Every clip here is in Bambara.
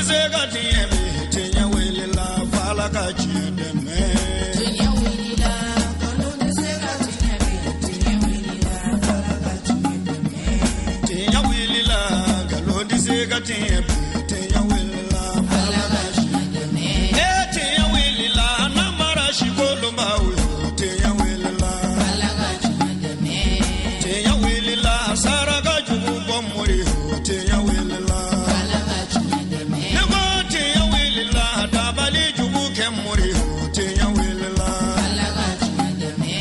se ka tiɲɛ bi, tiɲɛ wulila f'Ala ka tiɲɛ dɛmɛ. Tiɲɛ wulila, nkalon tɛ se ka tiɲɛ bi, tiɲɛ wulila f'Ala ka tiɲɛ dɛmɛ. Tiɲɛ wulila, nkalon tɛ se ka tiɲɛ bi, tiɲɛ wulila f'Ala ka tiɲɛ dɛmɛ. E tiɲɛ wulila, namara si kolonbaw yo, tiɲɛ wulila. Ala ka tiɲɛ dɛmɛ. Tiɲɛ wulila, saraka jugu bɔ mori yo, tiɲɛ wulila. Ala ka tiɲɛ dɛmɛ. Ne ko tiɲɛ wulila, dabali jugu kɛ mori yo, tiɲɛ wulila. Ala ka tiɲɛ dɛmɛ.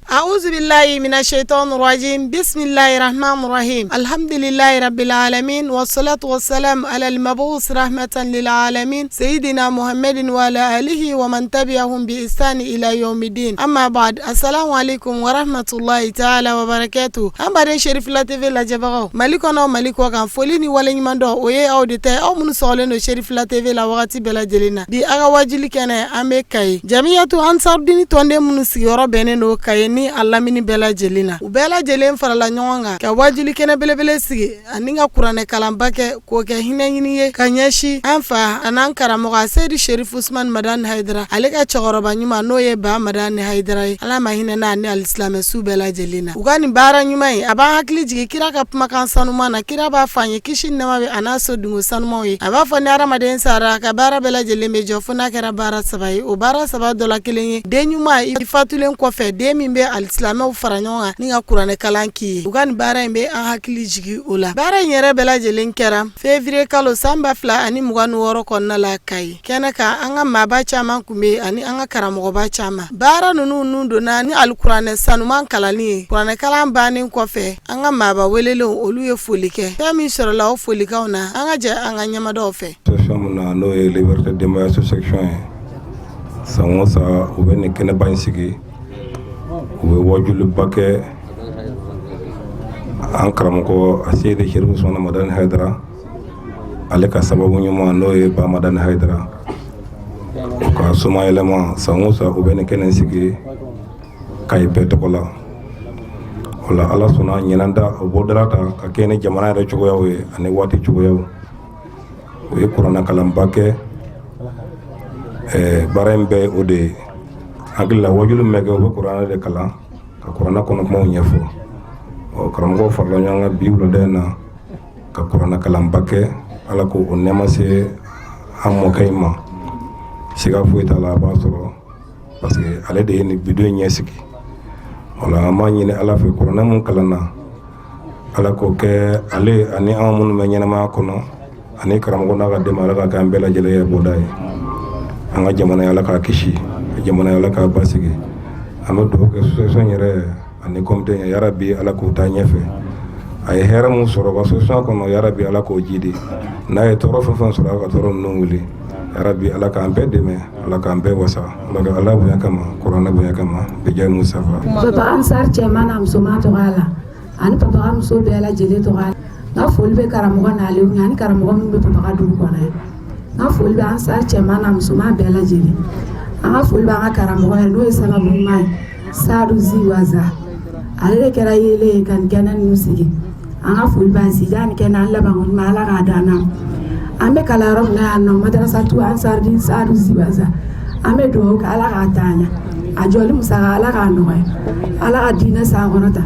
أعوذ بالله من الشيطان الرجيم، بسم الله الرحمن الرحيم، الحمد لله رب العالمين، والصلاة والسلام على المبعوث رحمة للعالمين سيدنا محمد وعلى آله ومن تبعهم بإحسان إلى يوم الدين. أما بعد، السلام عليكم ورحمة الله تعالى وبركاته. An baden Cherifila TV lajɛbagaw, Mali kɔnɔ, Mali kɔ kan, foli ni waleɲuman dɔn o ye aw de ta ye, aw minnu sɔgɔlen don Cherifila TV la wagati bɛɛ lajɛlen na. Bi a ka wajuli kɛnɛ, an bɛ Kayi Jamiyatu Ansarudini tɔnden minnu sigiyɔrɔ bɛnnen don Kayi ni a lamini bɛɛ lajɛlen na, u bɛɛ lajɛlen farala ɲɔgɔn kan ka wajuli kɛnɛ belebele sigi ani ka kuranɛ kalanba kɛ k'o kɛ hinɛ ɲini ye ka ɲɛsin an fa an'an karamɔgɔ Seyidi Sherif Usman Madani Hayidara, ale ka cɛkɔrɔba ɲuman, n'o ye Ba Madani Hayidara ye. Ala ma hinɛ n'a ni alisilamɛ su bɛɛ lajɛlen na. U ka nin baara ɲuman in, a b'an hakili jigin kira ka kumakan sanuman na. Kira b'a fɔ an ye, kisi ni nɛɛma bɛ a n'a so dungo sanumanw ye, a b'a fɔ ni hadamaden sara, a ka baara bɛɛ lajɛlen bɛ jɔ fo n'a kɛra baara saba ye. O baara saba dɔ la kelen ye den ɲuman, i fatulen kɔfɛ, den min bɛ alisilamɛw fara ɲɔgɔn kan ni ka kuranɛ kalan k'i ye. U ka nin baara in bɛ an hakili jigin o la. Baara in yɛrɛ bɛɛ lajɛlen kɛra février kalo san 2026 kɔnɔna la Kayi kɛnɛ kan. An ka maaba caman kun bɛ ani an ka karamɔgɔba caman. Baara ninnu nun donna ni alikuranɛ sanuman kalanni ye. Kuranɛ kalan bannen kɔfɛ, an ka maaba welelenw, olu ye foli kɛ. Fɛn min sɔrɔla o folikanw na, an ka jɛ an ka ɲɛmadaw fɛ. Association min na, n'o ye Liberté Denbaya Association ye, san o san u bɛ nin kɛnɛba in sigi, u bɛ wajuliba kɛ an karamɔgɔ Seyidi Sherifu Usumana Madani Hayidara, ale ka sababu ɲuman, n'o ye Ba Madani Hayidara, u ka somayɛlɛma. San o san u bɛ nin kɛnɛ sigi Kayi bɛɛ tɔgɔ la. O la, Ala sɔnna, ɲinan ta o bɔdara ta ka kɛ ni jamana yɛrɛ cogoyaw ye ani waati cogoyaw. U ye kuranɛ kalanba kɛ. Baara in bɛɛ ye o de ye. Hakili la, wajulu min bɛ kɛ, u bɛ kuranɛ de kalan ka kuranɛ kɔnɔ kumaw ɲɛfɔ. Ɔ, karamɔgɔw farala ɲɔgɔn kan bi wulada in na ka kuranɛ kalanba kɛ. Ala k'o o nɛɛma se an mɔkɛ in ma. Siga foyi t'a la, a b'a sɔrɔ, parce que ale de ye nin bidon in ɲɛsigi. O la, an b'a ɲini Ala fɛ, kuranɛ mun kalanna, Ala k'o kɛ ale ani anw minnu bɛ ɲɛnamaya kɔnɔ ani karamɔgɔ n'a ka dɛmɛ, Ala ka kɛ an bɛɛ lajɛlen ye bɔda ye. An ka jamana ye, Ala k'a kisi. Jamana ye, Ala k'a basigi. An bɛ dugawu kɛ association yɛrɛ ani comité ye, yarabi Ala k'u taa ɲɛfɛ. A ye hɛrɛ mun sɔrɔ ka association kɔnɔ, yarabi Ala k'o jidi. N'a ye tɔɔrɔ fɛn fɛn sɔrɔ, a ka tɔɔrɔ ninnu wuli. Yarabi Ala k'an bɛɛ dɛmɛ, Ala k'an bɛɛ wasa, Ala ka Ala bonya kama, kuranɛ bonya kama, bijahi Mustafa. Papa Ansar cɛman n'a musoman tɔgɔ la ani papa ka muso bɛɛ lajɛlen tɔgɔ la, n ka foli bɛ karamɔgɔ n'ale ani karamɔgɔ min bɛ papa ka dugu kɔnɔ yan. N ka foli bɛ Ansar cɛman n'a musoman bɛɛ lajɛlen. An ka foli bɛ an ka karamɔgɔ ye, n'o ye sababu ɲuman ye, Sadu Ziwaza. Ale de kɛra yelen ye ka nin kɛnɛ ninnu sigi. An ka foli b'a sigi ni kɛnɛ an labanko ɲuman, Ala k'a d'an na. An bɛ kalan yɔrɔ min na yan nɔ, madarasatu Ansarudin Sadu Ziwaza, an bɛ dugawu kɛ, Ala k'a taa ɲɛ. A jɔli musaka, Ala k'a nɔgɔya. Ala ka diinɛ sankɔrɔta.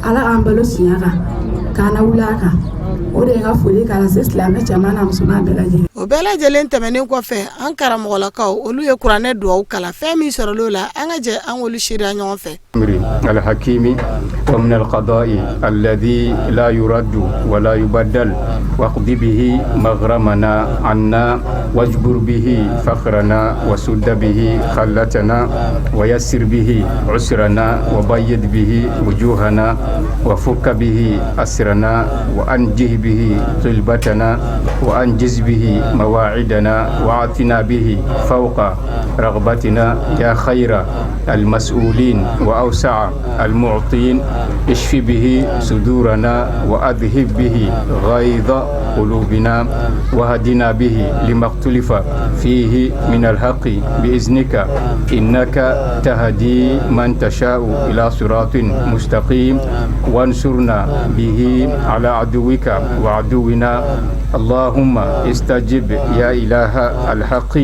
Ala k'an balo siɲɛ kan, k'an lawuli a kan. O de ye n ka foli k'a lase silamɛ cɛman n'a musoman bɛɛ lajɛlen. O bɛɛ lajɛlen tɛmɛnen kɔfɛ, an karamɔgɔlakaw, olu ye kuranɛ duwawu kalan. Fɛn min sɔrɔla o la, an ka jɛ an k'olu seereya ɲɔgɔn fɛ. الحكيم ومن القضاء الذي لا يرد ولا يبدل، واقض به مغرمنا عنا، واجبر به فقرنا، وسد به خلتنا، ويسر به عسرنا، وبيض به وجوهنا، وفك به أسرنا، وأنجه به طلبتنا، وأنجز به مواعدنا، وأعطنا به فوق رغبتنا، يا خير المسؤولين وأوسع المعطين. اشف به صدورنا، وأذهب به غيظ قلوبنا، وهدنا به لما اختلف فيه من الحق بإذنك، إنك تهدي من تشاء إلى صراط مستقيم، وانصرنا به على عدوك وعدونا. اللهم استجب. واستجب يا إله الحق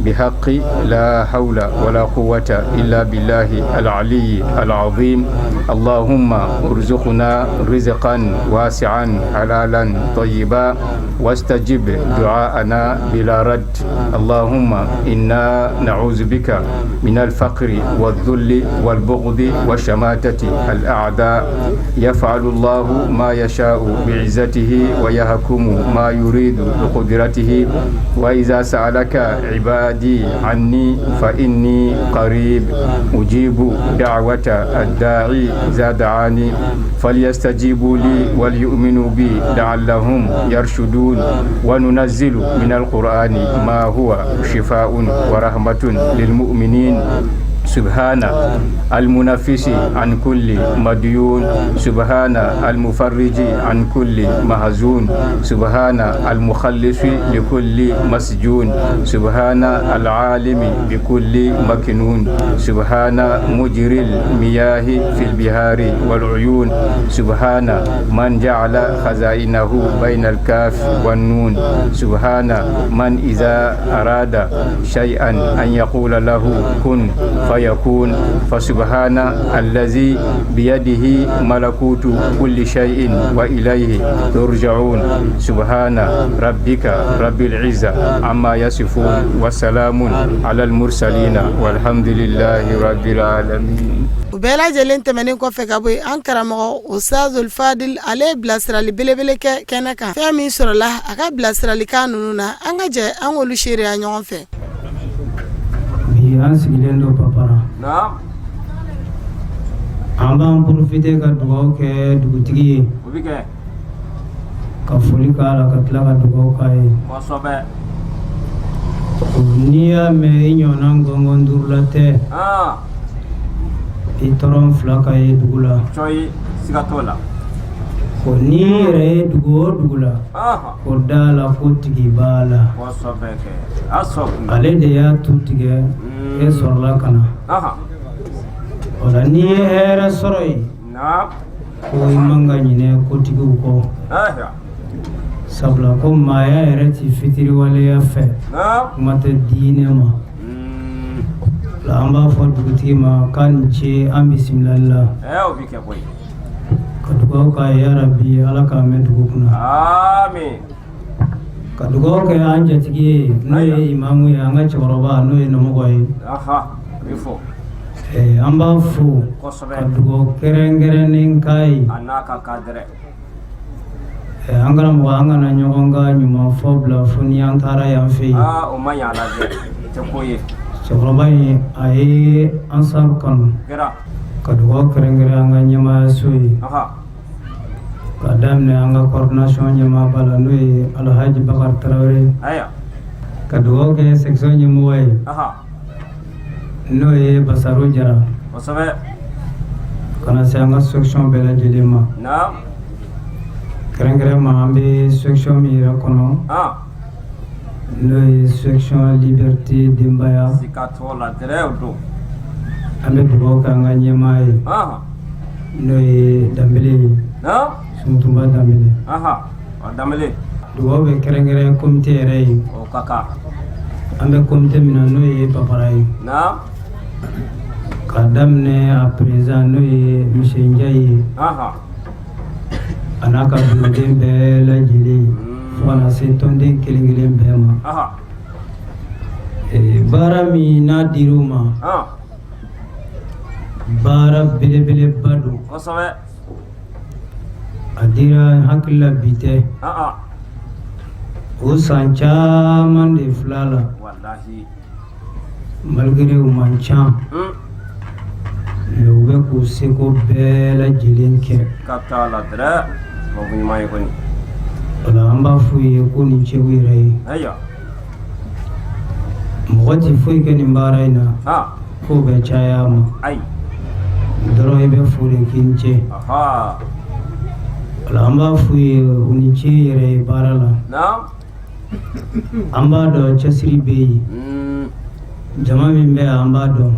بحق لا حول ولا قوة إلا بالله العلي العظيم. اللهم ارزقنا رزقا واسعا حلالا طيبا، واستجب دعاءنا بلا رد. اللهم إنا نعوذ بك من الفقر والذل والبغض وشماتة الأعداء. يفعل الله ما يشاء بعزته ويحكم ما يريد بقدرته. وإذا سألك عبادي عني فإني قريب، أجيب دعوة الداعي إذا دعاني، فليستجيبوا لي وليؤمنوا بي لعلهم يرشدون. وننزل من القرآن ما هو شفاء ورحمة للمؤمنين. سبحان المنفس عن كل مديون، سبحان المفرج عن كل محزون، سبحان المخلص لكل مسجون، سبحان العالم بكل مكنون، سبحان مجري المياه في البحار والعيون، سبحان من جعل خزائنه بين الكاف والنون، سبحان من إذا أراد شيئا أن يقول له كن فيكون. فسبحان الذي بيده ملكوت كل شيء وإليه ترجعون. سبحان ربك رب العزة عما يصفون، وسلام على المرسلين، والحمد لله رب العالمين. O bɛɛ lajɛlen tɛmɛnen kɔfɛ ka bɔ yen, an karamɔgɔ Ustazul Fadil, ale ye bilasirali belebele kɛ kɛnɛ kan. Fɛn min sɔrɔla a ka bilasiralikan ninnu na, an ka jɛ an k'olu seereya ɲɔgɔn fɛ. Bi an sigilen don Papara. An b'an profiter ka dugawu kɛ dugutigi ye, O bɛ kɛ. ka foli k'a la, ka tila ka dugawu k'a ye. N'i y'a mɛn i ɲɔgɔnna gɔngɔn duurula tɛ, i tɔrɔn fila ka ye dugu la. Cɔyi, siga t'o la. Ko n'i yɛrɛ ye dugu o dugu la, ko da la ko tigi b'a la. Kosɛbɛ kɛ, a sɔn. Ale de y'a tu tigɛ, e sɔrɔla ka na. O la, n'i ye hɛrɛ sɔrɔ yen, ko i man ka ɲinɛ kotigiw kɔ, sabula ko maaya yɛrɛ ti fitiriwaleya fɛ, kuma tɛ diinɛ ma. La an b'a fɔ dugutigi ma k'a ni ce an bisimilali la, Ɛ, o bɛ kɛ koyi. ka dugawu k'a ye, yarabi, Ala k'a mɛn dugu kunna. Amin. Ka dugawu kɛ an jatigi ye, n'o ye imamu ye, an ka cɛkɔrɔba, n'o ye namɔgɔ ye. Aha, o bɛ fɔ. An b'a fo ka dugawu kɛrɛnkɛrɛnnen k'a ye. A n'a ka kadɛrɛ. An karamɔgɔ, an kana ɲɔgɔn ka ɲuman fɔ bila fo ni an taara yan fɛ yen. Aa, o ma ɲɛ a la dɛ, o tɛ ko ye. Cɛkɔrɔba in, a ye Ansar kanu. Kɛra. Ka dugawu kɛrɛnkɛrɛn an ka ɲɛmaayaso ye, ka daminɛ an ka coordination ɲɛmaaba la, n'o ye Alhaji Bakari Tarawele, ka dugawu kɛ section ɲɛmɔgɔ ye, n'o ye Basaro Jara, ka na se an ka section bɛɛ lajɛlen ma. Kɛrɛnkɛrɛn ma, an bɛ section min yɛrɛ kɔnɔ, n'o ye section Liberté Denbaya, Siga t'o la dɛrɛ, o don. an bɛ dugawu kɛ an ka ɲɛmaa ye, n'o ye Danbele ye, Suntumba Danbele. Aha, o Danbele. Dugawu bɛ kɛrɛnkɛrɛn comité yɛrɛ ye. O ka kan. An bɛ comité min na, n'o ye Papara ye, k'a daminɛ a président, n'o ye monsieur Njayi ye, a n'a ka bureauden bɛɛ lajɛlen, fo ka na se tɔnden kelen kelen bɛɛ ma. Baara min n'a dir'u ma, baara belebeleba don. A dira n hakili la, bi tɛ, o san caman de fila la. Malgré u man ca, mais u bɛ k'u seko bɛɛ lajɛlen kɛ. Ka t'a la dɛrɛ, sababu ɲuman ye kɔni. O la, an b'a f'u ye ko nin cɛw yɛrɛ ye. Mɔgɔ tɛ foyi kɛ nin baara in na k'o bɛ caya a ma. Ayi. Dɔrɔn i bɛ fo de k'i ni ce. O la, an b'a f'u ye u ni ce yɛrɛ ye baara la. An b'a dɔn cɛsiri bɛ yen. Jama min bɛ yan, an b'a dɔn.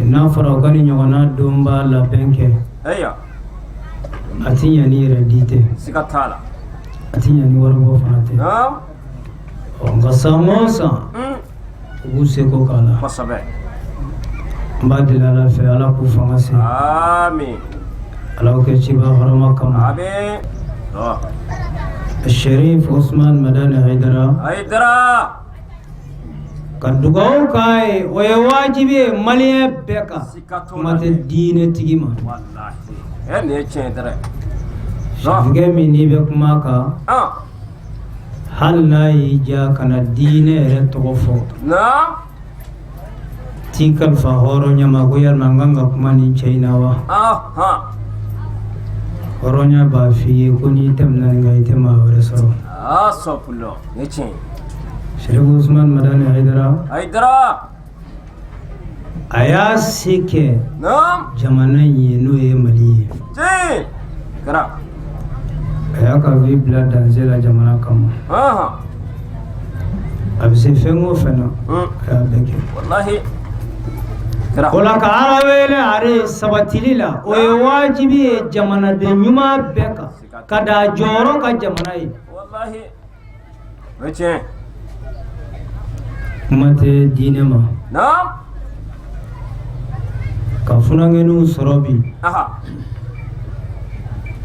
N'a fɔra u ka ni ɲɔgɔnna donba labɛn kɛ, a ti ɲɛ ni yɛrɛ di tɛ. Siga t'a la. A ti ɲɛ ni waribɔ fana tɛ. Ɔ, nka san o san u b'u seko k'a la. Kosɛbɛ. N b'a deli Ala fɛ, Ala k'u fanga se. Amin. Ala k'o kɛ ciba hɔrɔma kama. Amin. Ɔ. Sherif Osman Madani Haidara. Haidara. Ka dugawu k'a ye, o ye wajibi ye maliyɛn bɛɛ kan, kuma tɛ diinɛtigi ma. Walahi. Ɛ, nin ye tiɲɛ dɛrɛ. Sɛfikɛ min n'i bɛ kuma kan, hali n'a y'i diya kana diinɛ yɛrɛ tɔgɔ fɔ. Naam. T'i kalifa hɔrɔnya ma ko yalima n kan ka kuma nin cɛ in na wa? Hɔrɔnya b'a f'i ye ko n'i tɛmɛna nin kan, i tɛ maa wɛrɛ sɔrɔ. Aa, sɔpulɔ. Nin ye tiɲɛ ye. Sherif Usman Madani Haidara. Haidara. A y'a se kɛ Naam. jamana in ye, n'o ye Mali ye. Tiɲɛ. Kɛra. A y'a ka vie bila danger la jamana kama. A bɛ se fɛn o fɛn na, a y'a bɛɛ kɛ. Walahi. O la, ka Ala wele are sabatili la, o ye wajibi ye jamanaden ɲuman bɛɛ kan, ka da jɔyɔrɔ ka jamana ye. Walahi. O ye tiɲɛ. Kuma tɛ diinɛ ma. Naam. Ka funankɛninw sɔrɔ bi,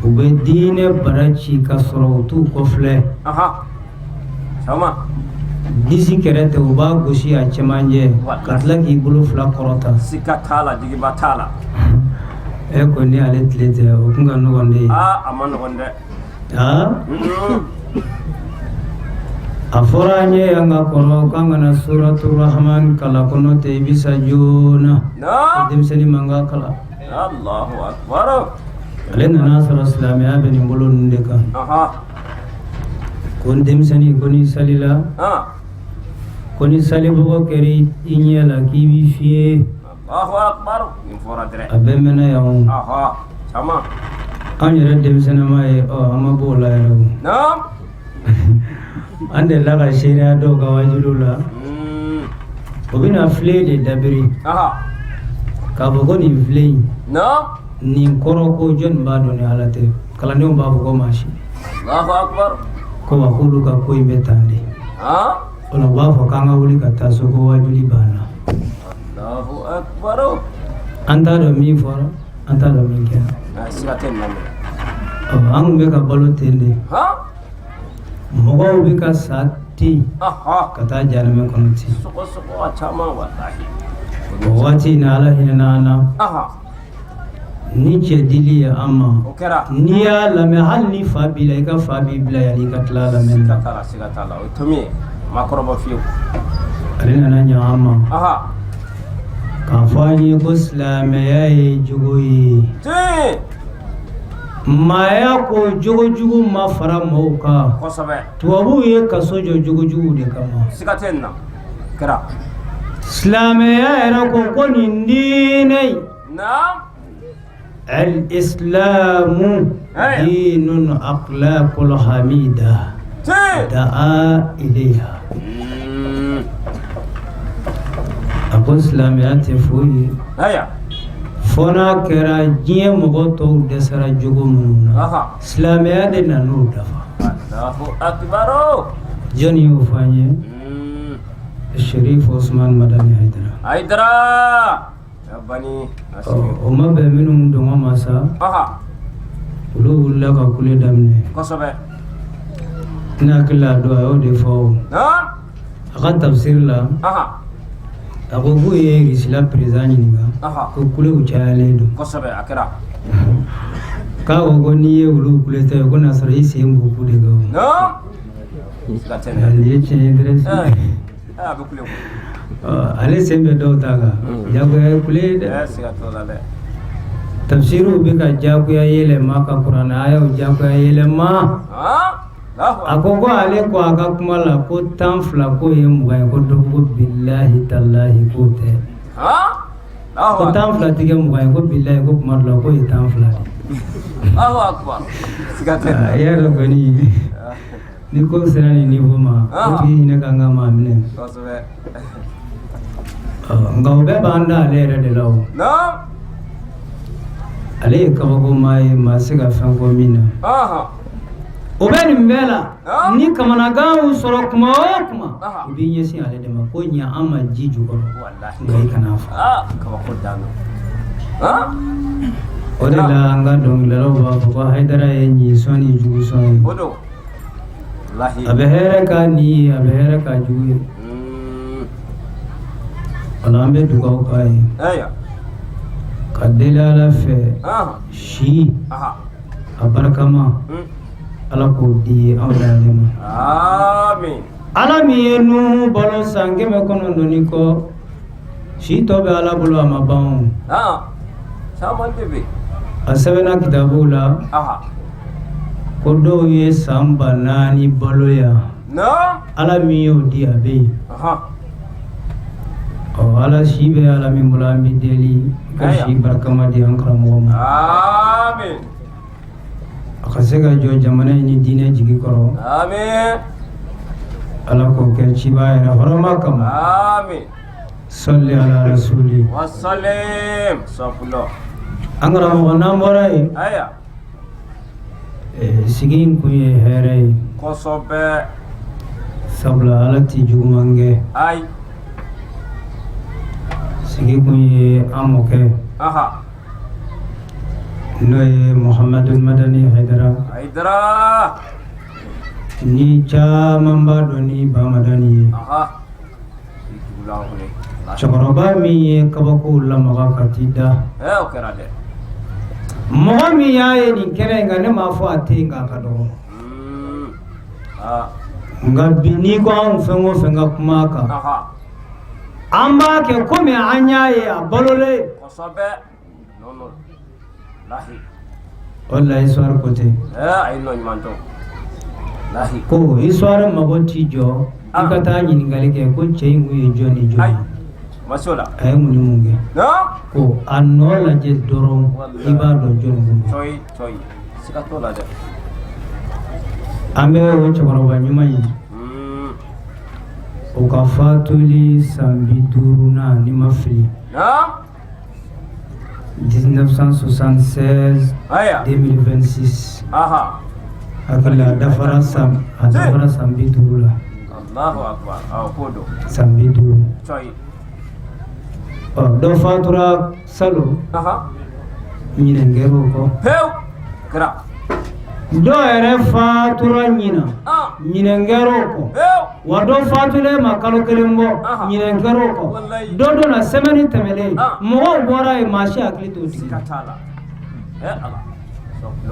u bɛ diinɛ bara ci ka sɔrɔ u t'u kɔfilɛ. Sama. Disi kɛrɛ tɛ, u b'a gosi a cɛmancɛ ka tila k'i bolo fila kɔrɔta. Sika t'a la, jigiba t'a la. E ko ni ale tile tɛ, o kun ka nɔgɔn de ye. Aa, a ma nɔgɔn dɛ. Aa, a fɔra an ye an ka kɔrɔ k'an kana suratu Rahman kalan kɔnɔ tɛ, i bɛ sa joona. Naam. Denmisɛnnin man ka kalan. Allahu akbar. Ale nana sɔrɔ silamɛya bɛ nin bolo ninnu de kan. Ko n denmisɛnnin, ko n'i salila, ko ni salibɔgɔ kɛra i ɲɛ la, k'i b'i fiyɛ. Allahu akbar. Nin fɔra dɛrɛ. A bɛɛ mɛnna yan o. Sama. An yɛrɛ denmisɛnninma ye, ɔ, an ma bɔ o la yɛrɛ o. Naam. An delila ka seereya dɔw ka wajuliw la. O bɛna filen de dabiri. K'a fɔ ko nin filen in. Naam. Nin kɔrɔ ko jɔnni b'a dɔn ni Ala tɛ? Kalandenw b'a fɔ ko maa si. Allahu akbar. Ko wa k'olu ka ko in bɛ tan de. O la, u b'a fɔ k'an ka wuli ka taa so, ko wajuli banna. Allahu akbar. An t'a dɔn min fɔra, an t'a dɔn min kɛra. Ah, siga tɛ nin na minɛ. Ɔ, an tun bɛ ka balo ten de. Mɔgɔw bɛ ka sa ten ka taa jahanamɛ kɔnɔ ten. Sɔgɔ sɔgɔ a caman, walahi. O waati in na, Ala hinɛna an na. Ni cɛ dili ye an ma. O kɛra. N'i y'a lamɛn, hali ni fa b'i la, i ka fa b'i bila yanni i ka tila a lamɛnni na. Siga t'a la, siga t'a la. O ye tomi ye. Maakɔrɔba fiyewu. Ale nana ɲa an ma. K'a fɔ an ye ko silamɛya ye jogo ye. Tiɲɛ. Maaya ko jogojugu ma fara mɔgɔw kan. Kosɛbɛ. Tubabuw ye kaso jɔ jogojuguw de kama. Siga tɛ nin na. Kɛra. Silamɛya yɛrɛ ko ko nin diinɛ in. Naam. الإسلام دين أخلاق الحميدة دعا إليها. A ko silamɛya tɛ foyi ye fo n'a kɛra diɲɛ mɔgɔ tɔw dɛsɛra jogo minnu na, silamɛya de nan'o dafa. Allahu akbar. Jɔnni y'o fɔ an ye? Sherif Osman Madani Haidara. Haidara. Ya bani. O ma bɛn minnu dɔngɔ ma sa, olu wulila ka kule daminɛ. Kosɛbɛ. Ne hakili la, a don a y'o de fɔ o. A ka tafsiri la, a ko k'u ye Russie président ɲininka ko kulew cayalen don. Kosɛbɛ, a kɛra. K'a ko ko n'i ye olu kule tɛ, ko n'a sɔrɔ i sen b'u ku de kan o. Naam. Siga tɛ nin na. Nin ye tiɲɛ ye dɛrɛ. A bɛ kule koyi. Ale sen bɛ dɔw ta kan, jagoya ye kule ye dɛ. Ɛ, siga t'o la dɛ. Tafsiriw bɛ ka jagoya yɛlɛma, ka kuranɛ ayaw jagoya yɛlɛma. A ko ko ale ko a ka kuma la ko 12 ko ye 20 ye, ko dɔ ko bilahi talahi k'o tɛ. Ko 12 tɛ kɛ 20 ye, ko bilahi ko kuma dɔ la k'o ye 12 de. Allahu akbar. Siga tɛ nin na. I y'a dɔn kɔni, ni ko sera nin niveau ma, o tigi hinɛ kan ka maa minɛ. Kosɛbɛ. Nka o bɛɛ b'an da ale yɛrɛ de la o. Naam. Ale ye kabako maa ye, maa se ka fɛn fɔ min na. O bɛ nin bɛɛ la, ni kamanagan y'u sɔrɔ kuma o kuma, u b'i ɲɛsin ale de ma ko ɲɛ an ma ji jukɔrɔ, nka i kana fɔ. Kabako dan don. O de la an ka dɔnkilidalaw b'a fɔ ko Hayidara ye ɲi sɔn ni jugu sɔn ye. O don, walahi. A bɛ hɛrɛ k'a ni ye, a bɛ hɛrɛ k'a jugu ye. Wala an bɛ dugawu k'a ye ka deli Ala fɛ, si a barikama, Ala k'o di anw n'ale ma. Amin. Ala min ye Nuhu balo san 900 ni kɔ, si tɔ bɛ Ala bolo, a ma ban o. Caman de bɛ. A sɛbɛnna kitabuw la ko dɔw ye san 4000 balo yan. Ala min y'o di, a bɛ yen. Ɔ Ala, si bɛ Ala min bolo, an bɛ deli i ka si barikama di an karamɔgɔ ma. Amin. A ka se ka jɔ jamana in ni diinɛ jigi kɔrɔ. Amin. Ala k'o kɛ ciba yɛrɛ hɔrɔma kama. Amin. Sɔli ala rasuli. Wasalim safula. An karamɔgɔ, n'an bɔra yen, sigi in kun ye hɛrɛ ye. Kosɛbɛ. Sabula Ala tɛ juguman kɛ. Ayi. Sigi kun ye an mɔkɛ, n'o ye Muhamadu Madani Hayidara. Hayidara. Ni caman b'a dɔn ni Bamadani ye. Cɛkɔrɔba min ye kabakow lamaga ka t'i da. O kɛra dɛ. Mɔgɔ min y'a ye nin kɛnɛ in kan, ne m'a fɔ a tɛ yen, nka a ka dɔgɔ. Nka bi, n'i ko anw fɛn o fɛn ka kuma a kan, an b'a kɛ komi an y'a ye a balolen. Kosɛbɛ. Non non. Lahi. O de la histoire ko ten. A ye nɔ ɲuman dɔn. Lahi. Ko histoire mago t'i jɔ i ka taa ɲininkali kɛ ko cɛ in kun ye jɔn ni jɔn ye. Ma s'o la. A ye mun ni mun kɛ. Ko a nɔ lajɛ dɔrɔn, i b'a dɔn jɔn kun don. Cɔyi cɔyi. Siga t'o la dɛ. An bɛ o cɛkɔrɔba ɲuman in, o ka fatuli san 50nan, ni ma fili, 1976, 2026, hakili a dafara san, a dafara san 50 la. Allahu akbar. Awɔ, k'o don. San 50. Cɔyi. Ɔ, dɔ fatura salon, ɲinɛ kɛr'o kɔ. Pewu. Kɛra. Dɔw yɛrɛ fatura ɲina, ɲinɛ kɛr'o kɔ. Wa dɔ fatulen ma kalo kelen bɔ, ɲinɛ kɛr'o kɔ. Dɔ donna semaine tɛmɛnen, mɔgɔw bɔra yen, maa si hakili t'o tigi la.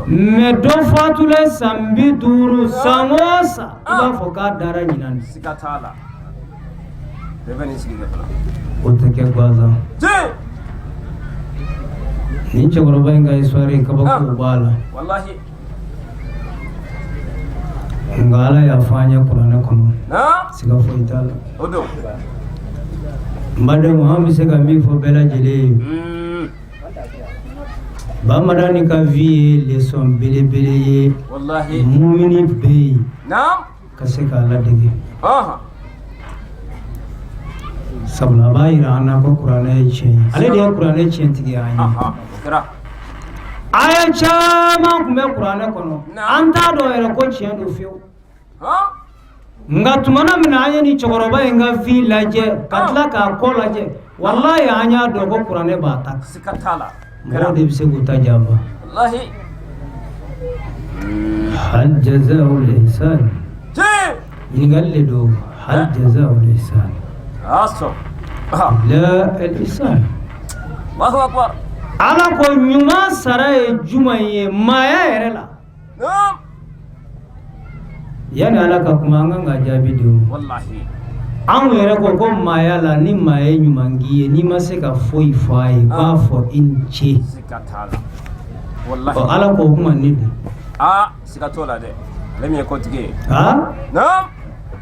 Mais dɔ fatulen san 50, san o san i b'a fɔ k'a dara ɲinan de. Siga t'a la. Bɛɛ bɛ nin sigi kɛ fana. O tɛ kɛ gansan. Nin cɛkɔrɔba in ka histoire, kabako b'a la. Walahi. Nka Ala y'a fɔ an ye kuranɛ kɔnɔ, siga foyi t'a la. O don. N badenw, an bɛ se ka min fɔ bɛɛ lajɛlen ye, Bamadani ka vie ye leçon belebele ye. Walahi. Mumini bɛ yen ka se k'a ladege. Sabula a b'a jira an na ko kuranɛ ye tiɲɛ ye. Ale de ye kuranɛ tiɲɛtigi an ye. Aya caman tun bɛ kuranɛ kɔnɔ, an t'a dɔn yɛrɛ ko tiɲɛ don fiyewu. Nka tumana min na an ye nin cɛkɔrɔba in ka vie lajɛ, ka tila k'a kɔ lajɛ, walahi, an y'a dɔn ko kuranɛ b'a ta. Siga t'a la. Mɔgɔw de bɛ se k'u ta janfa. Walahi. Hal jazaa'ul ihsan. Ɲininkali de don. Hal jazaa'ul ihsan Aso. illa al ihsan. Allahu akbar. Ala ko ɲuman sara ye jumɛn ye maaya yɛrɛ la? Yanni Ala ka kuma, an kan ka jaabi di o. Walahi. Anw yɛrɛ ko ko maaya la, ni maa ye ɲuman k'i ye, n'i ma se ka foyi fɔ a ye, k'a fɔ i ni ce. Siga t'a la. Walahi. Ɔ, Ala k'o kuma ni dun. Aa, siga t'o la dɛ. Ale min ye kotigi ye. Ha,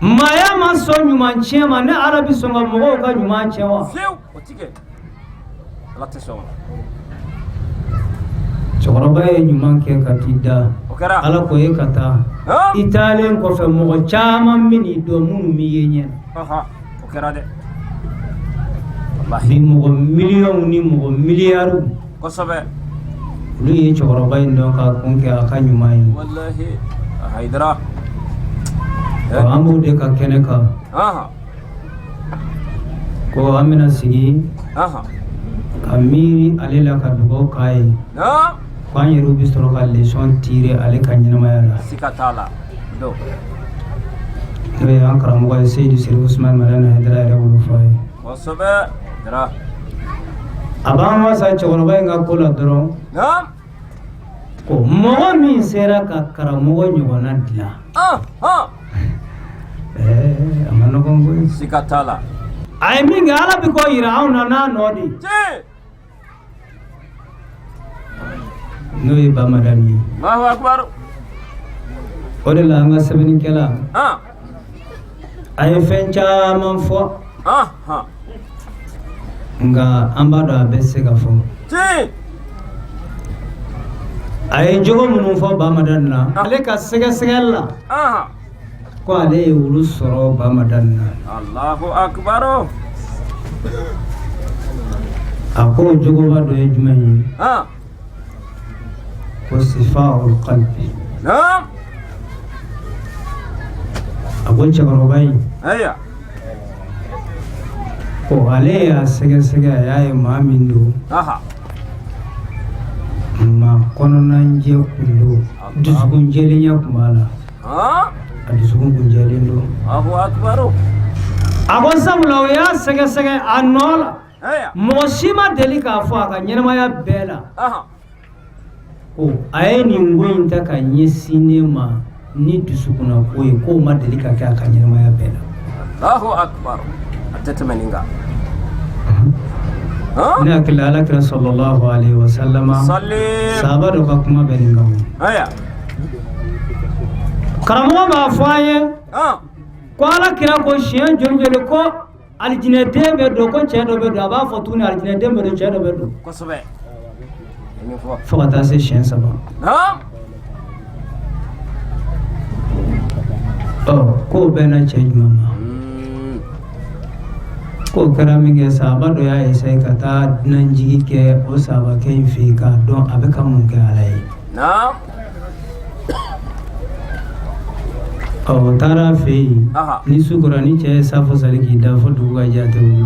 maaya ma sɔn ɲuman tiɲɛ ma, ne Ala bɛ sɔn ka mɔgɔw ka ɲuman tiɲɛ wa? Fiyewu, o ti kɛ. Ala tɛ sɔn o ma. Cɛkɔrɔba ye ɲuman kɛ ka t'i da. O kɛra. Ala ko e ka taa, i taalen kɔfɛ, mɔgɔ caman bɛ n'i dɔn minnu b'i ye ɲɛ na. O kɛra dɛ. Bi mɔgɔ miliyɔnw ni mɔgɔ miliyariw, Kosɛbɛ. olu ye cɛkɔrɔba in dɔn k'a kun kɛ a ka ɲuman ye. Walahi. Hayidara. Ɔ, an b'o de ka kɛnɛ kan. Ko an bɛna sigi ka miiri ale la, ka dugawu k'a ye, ko an yɛrɛw bɛ sɔrɔ ka leçon tirer ale ka ɲɛnamaya la. Siga t'a la don. N'o ye an karamɔgɔ ye, Seyidu Serifu Usumani Madani Hayidara yɛrɛ wolofa ye. Kosɛbɛ, Hayidara. A b'an wasa cɛkɔrɔba in ka ko la dɔrɔn, ko mɔgɔ min sera ka karamɔgɔ ɲɔgɔnna dilan, ɛɛ, a ma nɔgɔn koyi. Siga t'a la. A ye min kɛ, Ala bɛ k'o yira anw na n'a nɔ de ye, n'o ye Ba Madani ye. Allahu akbar. O de la an ka sɛbɛnnikɛla, a ye fɛn caman fɔ, nka an b'a dɔn a bɛɛ tɛ se ka fɔ. A ye jogo minnu fɔ Ba Madani na, ale ka sɛgɛsɛgɛli la, ko ale ye olu sɔrɔ Ba Madani na. Allahu akbar. A ko jogoba dɔ ye jumɛn ye? Ko sifaul qalbi. A ko cɛkɔrɔba in, ko ale y'a sɛgɛsɛgɛ, a y'a ye maa min don, maa kɔnɔnajɛ kun don, dusukun jɛlenya kun b'a la, a dusukun kun jɛlen don. A ko sabula o y'a sɛgɛsɛgɛ a nɔ la, mɔgɔ si ma deli k'a fɔ a ka ɲɛnamaya bɛɛ la ko a ye nin ko in ta ka ɲɛsin ne ma ni dusukunna ko ye, k'o ma deli ka kɛ a ka ɲɛnamaya bɛɛ la. Allahu akbar, a tɛ tɛmɛ nin kan. Ne hakili la, Ala kira sallallahu alaihi wa sallama, sahaba dɔ ka kuma bɛ nin kan. Karamɔgɔ b'a fɔ an ye ko Ala kira ko siɲɛ joli joli ko alijinɛden bɛ don, ko cɛ dɔ bɛ don. A b'a fɔ tuguni, alijinɛden bɛ don, cɛ dɔ bɛ don, fo ka taa se siɲɛ saba. Ɔ, k'o bɛnna cɛ jumɛn ma? K'o kɛra min kɛ, sahaba dɔ y'a essayer ka taa dunanjigi kɛ o sahabakɛ in fɛ yen k'a dɔn a bɛ ka mun kɛ Ala ye. Ɔ, o taara a fɛ yen. Ni su kora, ni cɛ ye safo sali k'i da fo dugu ka jɛ, a tɛ wuli.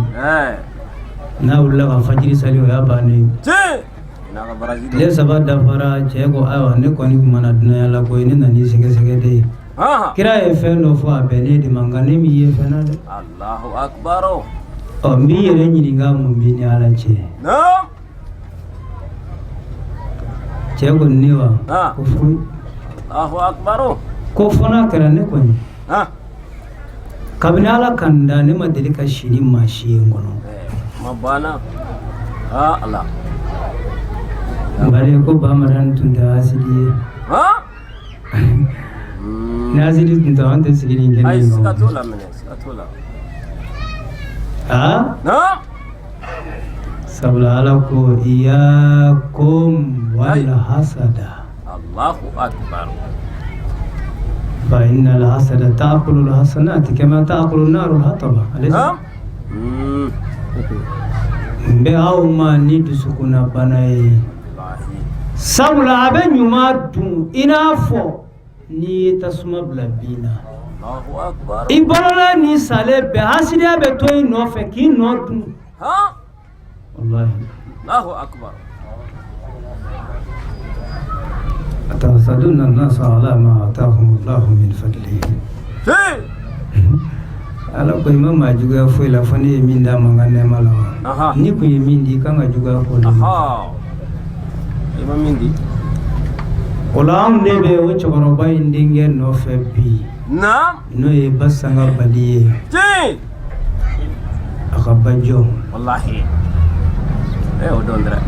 N'a wulila ka fajiri sali, o y'a bannen ye. Tile 3 dafara, cɛ ko: ayiwa, ne kɔni tun ma na dunanya la koyi, ne nan'i sɛgɛsɛgɛ de ye. Kira ye fɛn dɔ fɔ, a bɛnnen de ma, nka ne m'i ye fɛn na dɛ. Ɔ, n b'i yɛrɛ ɲininka, mun b'i ni Ala cɛ? Cɛ ko: ne wa? Ko foyi. Ko fo n'a kɛra ne kɔni, kabini Ala ka n da, ne ma deli ka si ni maa si ye n kɔnɔ. Bari ko Ba Madani tun tɛ hasidi ye. Ni hasidi tun tɛ, an tɛ sigi nin kɛnɛ in kan. Aa, sabula Ala ko iyakum wal hasada. Allahu akbar. Fa innal hasada ta'kulu al hasanati kama ta'kulu an-naru al-hataba. Alaysa? N bɛ aw ma ni dusukunna bana ye, sabula a bɛ ɲuman dun i n'a fɔ n'i ye tasuma bila bin na. I balola ni salen bɛɛ, hasidiya bɛ to i nɔfɛ k'i nɔ dun. Wallahi. Allahu akbar. Atahsaduna nasa ala ma atahum Allahu min fadlihi. Ala ko i ma maa juguya foyi la fo ne ye min d'a ma n ka nɛɛma la wa. Ni kun ye min di, i kan ka juguya k'o de ma. I ma min di. O la, anw de bɛ o cɛkɔrɔba in denkɛ nɔfɛ bi, n'o ye Basanga Bali ye, a ka bajɔ. Wallahi. Eh, o don dɛ.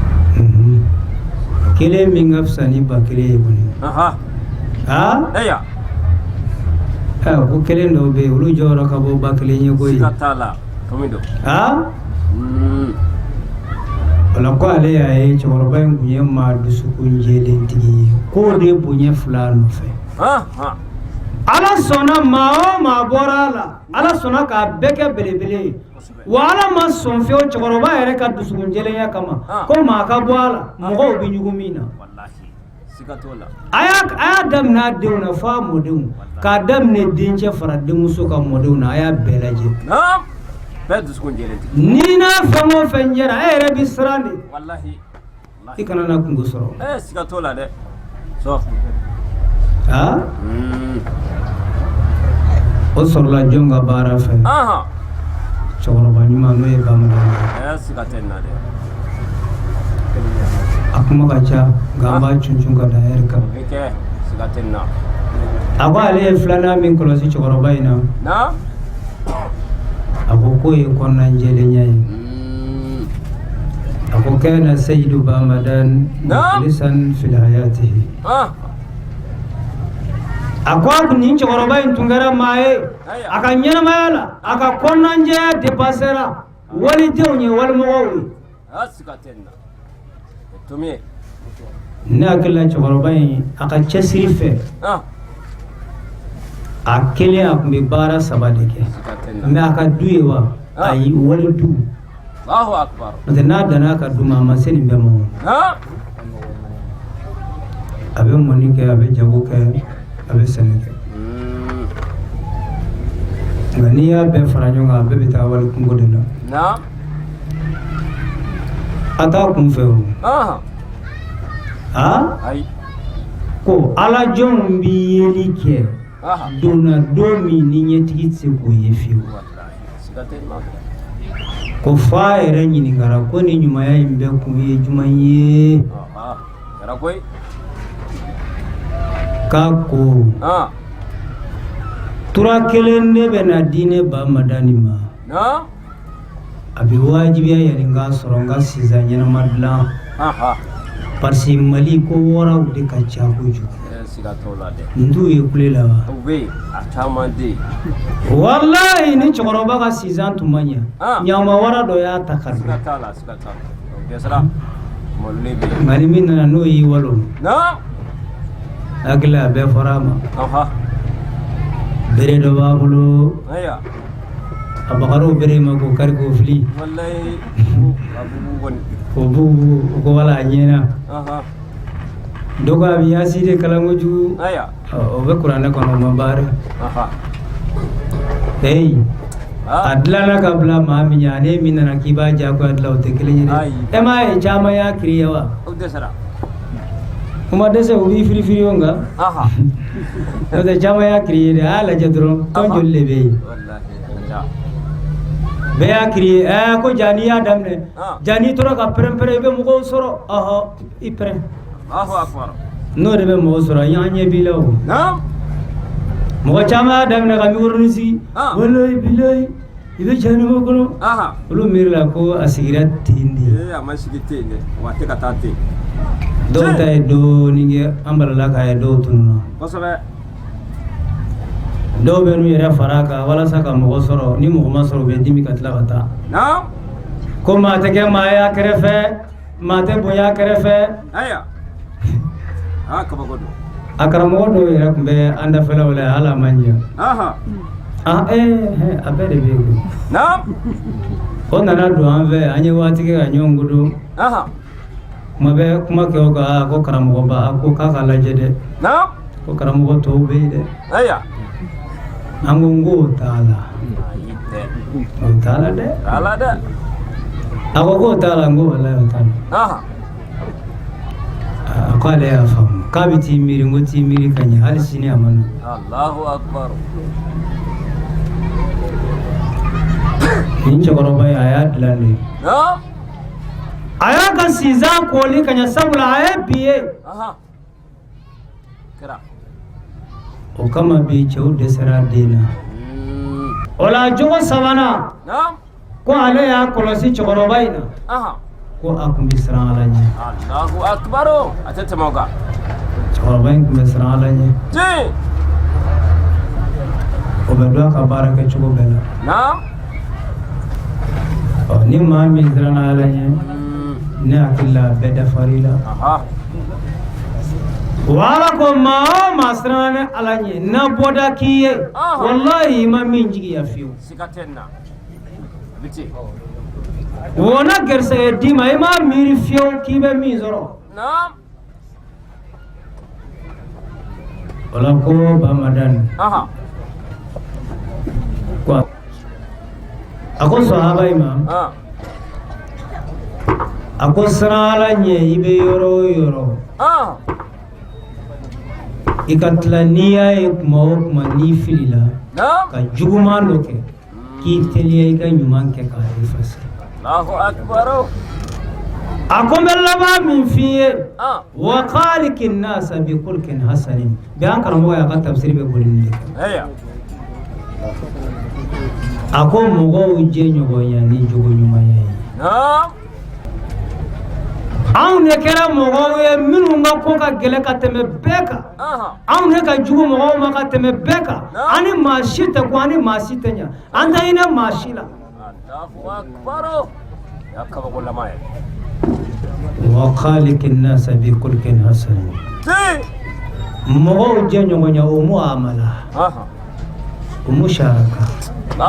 Kelen min ka fisa ni 1000 ye kɔni. Aa, ko kelen dɔw bɛ yen, olu jɔyɔrɔ ka bon 1000 ye koyi. Siga t'a la. Tomi don. Aa, o la, ko ale y'a ye cɛkɔrɔba in tun ye maa dusukun jɛlentigi ye, k'o de bonya fila nɔfɛ. Ala sɔnna, maa o maa bɔra a la, Ala sɔnna k'a bɛɛ kɛ belebele ye. Wa Ala ma sɔn fiyewu, cɛkɔrɔba yɛrɛ ka dusukun jɛlenya kama, ko maa ka bɔ a la mɔgɔw bɛ ɲugun min na. A y'a daminɛ a denw na fo a mɔdenw, k'a daminɛ dencɛ fara denmuso ka mɔdenw na, a y'a bɛɛ lajɛ. Bɛɛ dusukun jɛlen tɛ. Ni n'a fɛn o fɛn jɛra, e yɛrɛ bɛ siran de. Walahi. I kana na kungo sɔrɔ. Ee, siga t'o la dɛ. Sɔ. Aa, o sɔrɔla jɔn ka baara fɛ? Cɛkɔrɔba ɲuman, n'o ye Bamanan ye. Ee, siga tɛ nin na dɛ. A kuma ka ca, nka an b'a cuncun ka da hɛrɛ kan. O bɛ kɛ, siga tɛ nin na. A ko ale ye filanan min kɔlɔsi cɛkɔrɔba in na, a ko k'o ye kɔnɔnajɛlenya ye. A ko kana seyidu Bamadan mukhlisan fil hayatihi. A ko a nin cɛkɔrɔba in tun kɛra maa ye, a ka ɲɛnamaya la, a ka kɔnɔnajɛya dépassera walidenw ye, walimɔgɔw ye. Siga tɛ nin na. Tomi ye. Ne hakili la, cɛkɔrɔba in, a ka cɛsiri fɛ, a kelen, a tun bɛ baara saba de kɛ. Siga tɛ nin na. Mais a ka du ye wa? Ayi, wali du. Allahu akbar. Parce que n'a danna a ka du ma, a ma se nin bɛɛ ma o. A bɛ mɔni kɛ, a bɛ jago kɛ, a bɛ sɛnɛ kɛ. Nka n'i y'a bɛɛ fara ɲɔgɔn kan, a bɛɛ bɛ taa wali kungo de la. A t'a kun fɛ o. Aa, ko ala jɔnw bɛ yeli kɛ donna don min ni ɲɛtigi tɛ se k'o ye fiyewu. Siga tɛ nin na. Ko fa yɛrɛ ɲininkara ko ni ɲumanya in bɛɛ kun ye jumɛn ye? Kɛra koyi. K'a ko tura kelen ne bɛ na di ne ba Madani ma. A bɛ wajibiya yanni n k'a sɔrɔ, n ka sinsan ɲɛnama dilan, parce que Mali ko waraw de ka ca kojugu. Siga t'o la dɛ. N t'u ye kule la wa? U bɛ yen, a caman tɛ yen. Walayi, ni cɛkɔrɔba ka sinsan tun ma ɲɛ, ɲama wara dɔ y'a ta ka Siga don. t'a la, siga t'a la. O dɛsɛra. Malolen bɛ yen. Nka ni min nana n'o y'i walo, hakili a bɛɛ fɔra a ma. Bere dɔ b'a bolo, a bagar'o bere ma k'o kari k'o fili. Walayi, a bugu kɔni. K'o bugu, o ko wala a ɲɛna. Dɔ ko a bɛ yasi de kalan kojugu. O bɛ kuranɛ kɔnɔ, o ma baara. Heyi, a dilanna ka bila maa min ɲɛ, ani min nana k'i b'a diyagoya dilan, o tɛ kelen ye dɛ. E m'a ye caman y'a créer wa? O dɛsɛra. O ma dɛsɛ, u b'i firifiri o, nka n'o tɛ, caman y'a créer dɛ. A y'a lajɛ dɔrɔn, tɔn joli de bɛ yen? Walahi, a ka ca. Bɛɛ y'a créer. Ɛɛ, ko ja n'i y'a daminɛ, ja n'i tora ka pɛrɛn-pɛrɛn, i bɛ mɔgɔw sɔrɔ. Ɔhɔ, i pɛrɛn. Allahu akbar. N'o de bɛ mɔgɔ sɔrɔ, an ɲɛ b'i la o. Mɔgɔ caman y'a daminɛ ka micro sigi, walayi bilayi, i bɛ jahanama kɔnɔ. Olu miiri la ko a sigira ten de. Ee, a ma sigi ten dɛ, wa a tɛ ka taa ten. Dɔw ta ye dɔɔnin kɛ, an balala k'a ye dɔw tununna. Dɔw bɛ n'u yɛrɛ fara a kan walasa ka mɔgɔ sɔrɔ. Ni mɔgɔ ma sɔrɔ, u bɛ dimi ka tila ka taa. Ko maa tɛ kɛ maa y'a kɛrɛfɛ, maa tɛ bonya a kɛrɛfɛ. Ayiwa, aa, kabako don. A karamɔgɔ dɔw yɛrɛ tun bɛ an dafɛlaw la, hali a ma ɲɛ. Ah, ee, a bɛɛ de bɛ yen. O nana don an fɛ, an ye waati kɛ ka ɲɔgɔn kodɔn. Kuma bɛ kuma kɛ o kan, ko karamɔgɔba, a ko k'a ka lajɛ dɛ. Ko karamɔgɔ tɔw bɛ yen dɛ. An ko n k'o t'a la. O t'a la dɛ. T'a la dɛ. A ko k'o t'a la, n ko walayi o t'a la. A ko ale y'a faamu k'a bɛ t'i miiri, n ko t'i miiri ka ɲɛ, hali sini a ma na. Allahu akbar. Nin cɛkɔrɔba in, a y'a dilan de. A y'a ka sinsan kɔli ka ɲɛ, sabula a ye bi ye. Kɛra. O kama bi cɛw dɛsɛra den na. O la jogo sabanan, ko ale y'a kɔlɔsi cɛkɔrɔba in na, ko a tun bɛ siran Ala ɲɛ. Allahu akbar, a tɛ tɛmɛ o kan. Cɛkɔrɔba in tun bɛ siran Ala ɲɛ. O bɛ dɔn a ka baara kɛ cogo bɛɛ la. Ɔ, ni maa min siranna Ala ɲɛ, ne hakili la, a bɛɛ dafar'i la. Wa Ala ko maa o maa siranna ne Ala ɲɛ, na bɔda k'i ye, walahi i ma min jigiya fiyewu. Siga tɛ nin na. A bɛ ten. O na garisɛgɛ d'i ma, i m'a miiri fiyewu k'i bɛ min sɔrɔ. O la ko Bamadan ko a ko sahaba in ma, a ko siran Ala ɲɛ, i bɛ yɔrɔ o yɔrɔ, i ka tila, n'i y'a ye kuma o kuma n'i filila ka juguman dɔ kɛ, k'i teliya i ka ɲuman kɛ k'a effacer. A ko n bɛ laban min f'i ye, wa khaliki nasa bi khulqin hasanin. Bi an karamɔgɔ y'a ka tafsiri bɛ boli nin de kan. A ko mɔgɔw jɛ ɲɔgɔnya ni jogo ɲumanya ye. Anw de kɛra mɔgɔw ye minnu ka ko ka gɛlɛn ka tɛmɛ bɛɛ kan, anw de ka jugu mɔgɔw ma ka tɛmɛ bɛɛ kan. An ni maa si tɛ ko, an ni maa si tɛ ɲɛ, an tɛ hinɛ maa si la. Wa khaliki nasa bi khulqin hasanin, mɔgɔw jɛ ɲɔgɔnya o muamala, o musharaka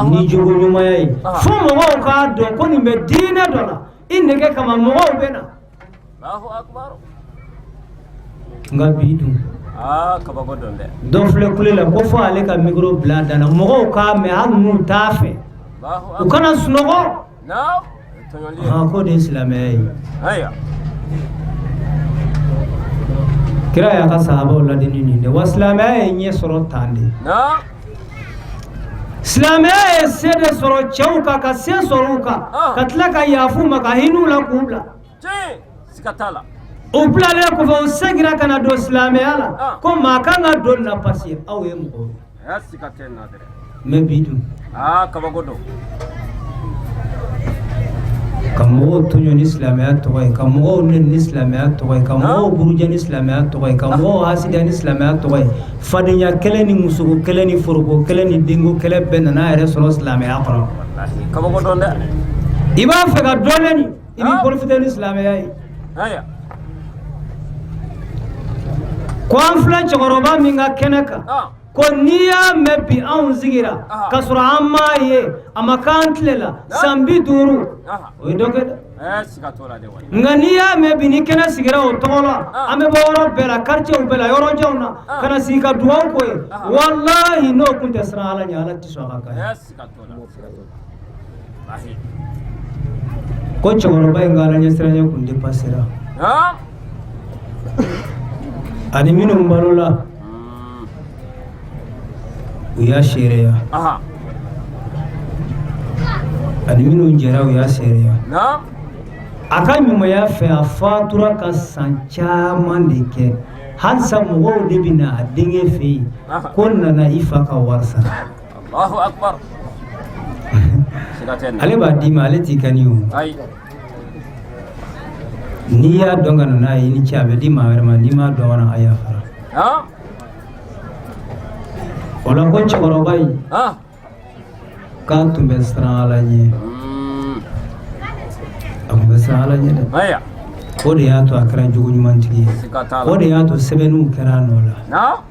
ni jogo ɲumanya ye, fo mɔgɔw k'a dɔn ko nin bɛ diinɛ dɔ la, i nege kama mɔgɔw bɛ na. Nka bi dun, dɔ filɛ kule la ko fo ale ka micro bila a da la, mɔgɔw k'a mɛn, hali n'u t'a fɛ, u kana sunɔgɔ. K'o de ye silamɛya ye. Kira y'a ka sahabaw ladi ni nin de wa. Silamɛya ye ɲɛ sɔrɔ tan de. Silamɛya ye se de sɔrɔ cɛw kan, ka se sɔrɔ u kan, ka tila ka yafa u ma, ka hinɛ u la, k'u bila. U bilalen kɔfɛ, u seginna ka na don silamɛya la ko maa kan ka don na parce que aw ye mɔgɔw ye. Mais bi dun, ka mɔgɔw tɔɲɔ ni silamɛya tɔgɔ ye, ka mɔgɔw nɛni ni silamɛya tɔgɔ ye, ka mɔgɔw buruja ni silamɛya tɔgɔ ye, ka mɔgɔw hasidiya ni silamɛya tɔgɔ ye, fadenya kɛlɛ ni musoko kɛlɛ ni foroko kɛlɛ ni denko kɛlɛ bɛɛ nana a yɛrɛ sɔrɔ silamɛya kɔnɔ. I b'a fɛ ka dɔ nɛni, i b'i profiter ni silamɛya ye. Ko an filɛ cɛkɔrɔba min ka kɛnɛ kan, ko n'i y'a mɛn bi anw sigira ka sɔrɔ an m'a ye, a ma k'an tile la san 50, o ye dɔ kɛ dɛ. Nka n'i y'a mɛn bi ni kɛnɛ sigira o tɔgɔ la, an bɛ bɔ yɔrɔ bɛɛ la, quartier bɛɛ la, yɔrɔjanw na, ka na sigi ka dugawu k'o ye, walahi n'o tun tɛ siran Ala ɲɛ, Ala tɛ sɔn a ka k'a ye. Ko cɛkɔrɔba in ka Ala ɲɛsiranɲɛ kun dépassera ani minnu balola u y'a seereya, ani minnu jɛra u y'a seereya. A ka ɲumanya fɛ, a fatura ka san caman de kɛ, halisa mɔgɔw de bɛ na a denkɛ fɛ yen ko nana i fa ka wari sara. Ale b'a d'i ma, ale t'i kani o. N'i y'a dɔn ka na n'a ye, i ni ce, a bɛ di maa wɛrɛ ma. N'i m'a dɔn ka na, a yafara. O la ko cɛkɔrɔba in k'a tun bɛ siran Ala ɲɛ, a tun bɛ siran Ala ɲɛ dɛ. O de y'a to a kɛra jogo ɲumantigi ye, o de y'a to sɛbɛnniw kɛra a nɔ la,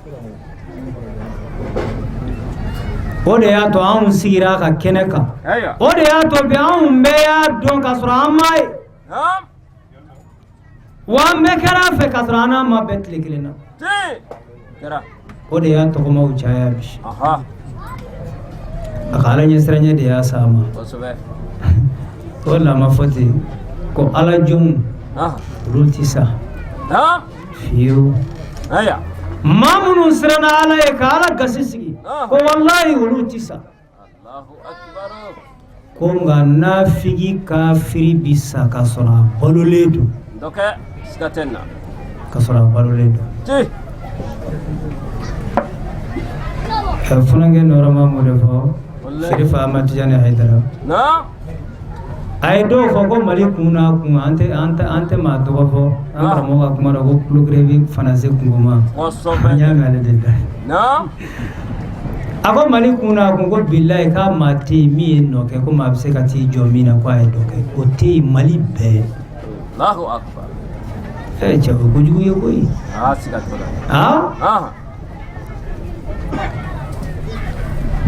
o de y'a to anw sigira a ka kɛnɛ kan, o de y'a to bi anw bɛɛ y'a dɔn ka sɔrɔ an m'a ye, wa an bɛɛ kɛra a fɛ ka sɔrɔ an n'a ma bɛn tile kelen na. O de y'a tɔgɔmaw caya bi. A ka Ala ɲɛsiranɲɛ de y'a s'a ma. O la ma fɔ ten ko Ala jɔnw olu tɛ sa fiyewu. Maa minnu siranna Ala ye ka Ala gasi sigi, ko walahi olu tɛ sa. Ko nka nafigi kafiri bi sa ka sɔrɔ a balolen don, ka sɔrɔ a balolen don. Funankɛ nɔrɔma mun de fɔ Serifa Amadu Tijani Hayidara, a ye dɔw fɔ ko Mali kun n'a kun, an tɛ maa tɔgɔ fɔ. An karamɔgɔ ka kuma la ko kulokere fana se kungo ma, an y'a mɛn ale de da. A ko Mali kun n'a kun, ko bilayi k'a maa tɛ yen min ye nɔ kɛ, ko maa bɛ se ka t'i jɔ min na ko a ye dɔ kɛ, o tɛ yen Mali bɛɛ. Cɛ, o kojugu ye koyi. Aa,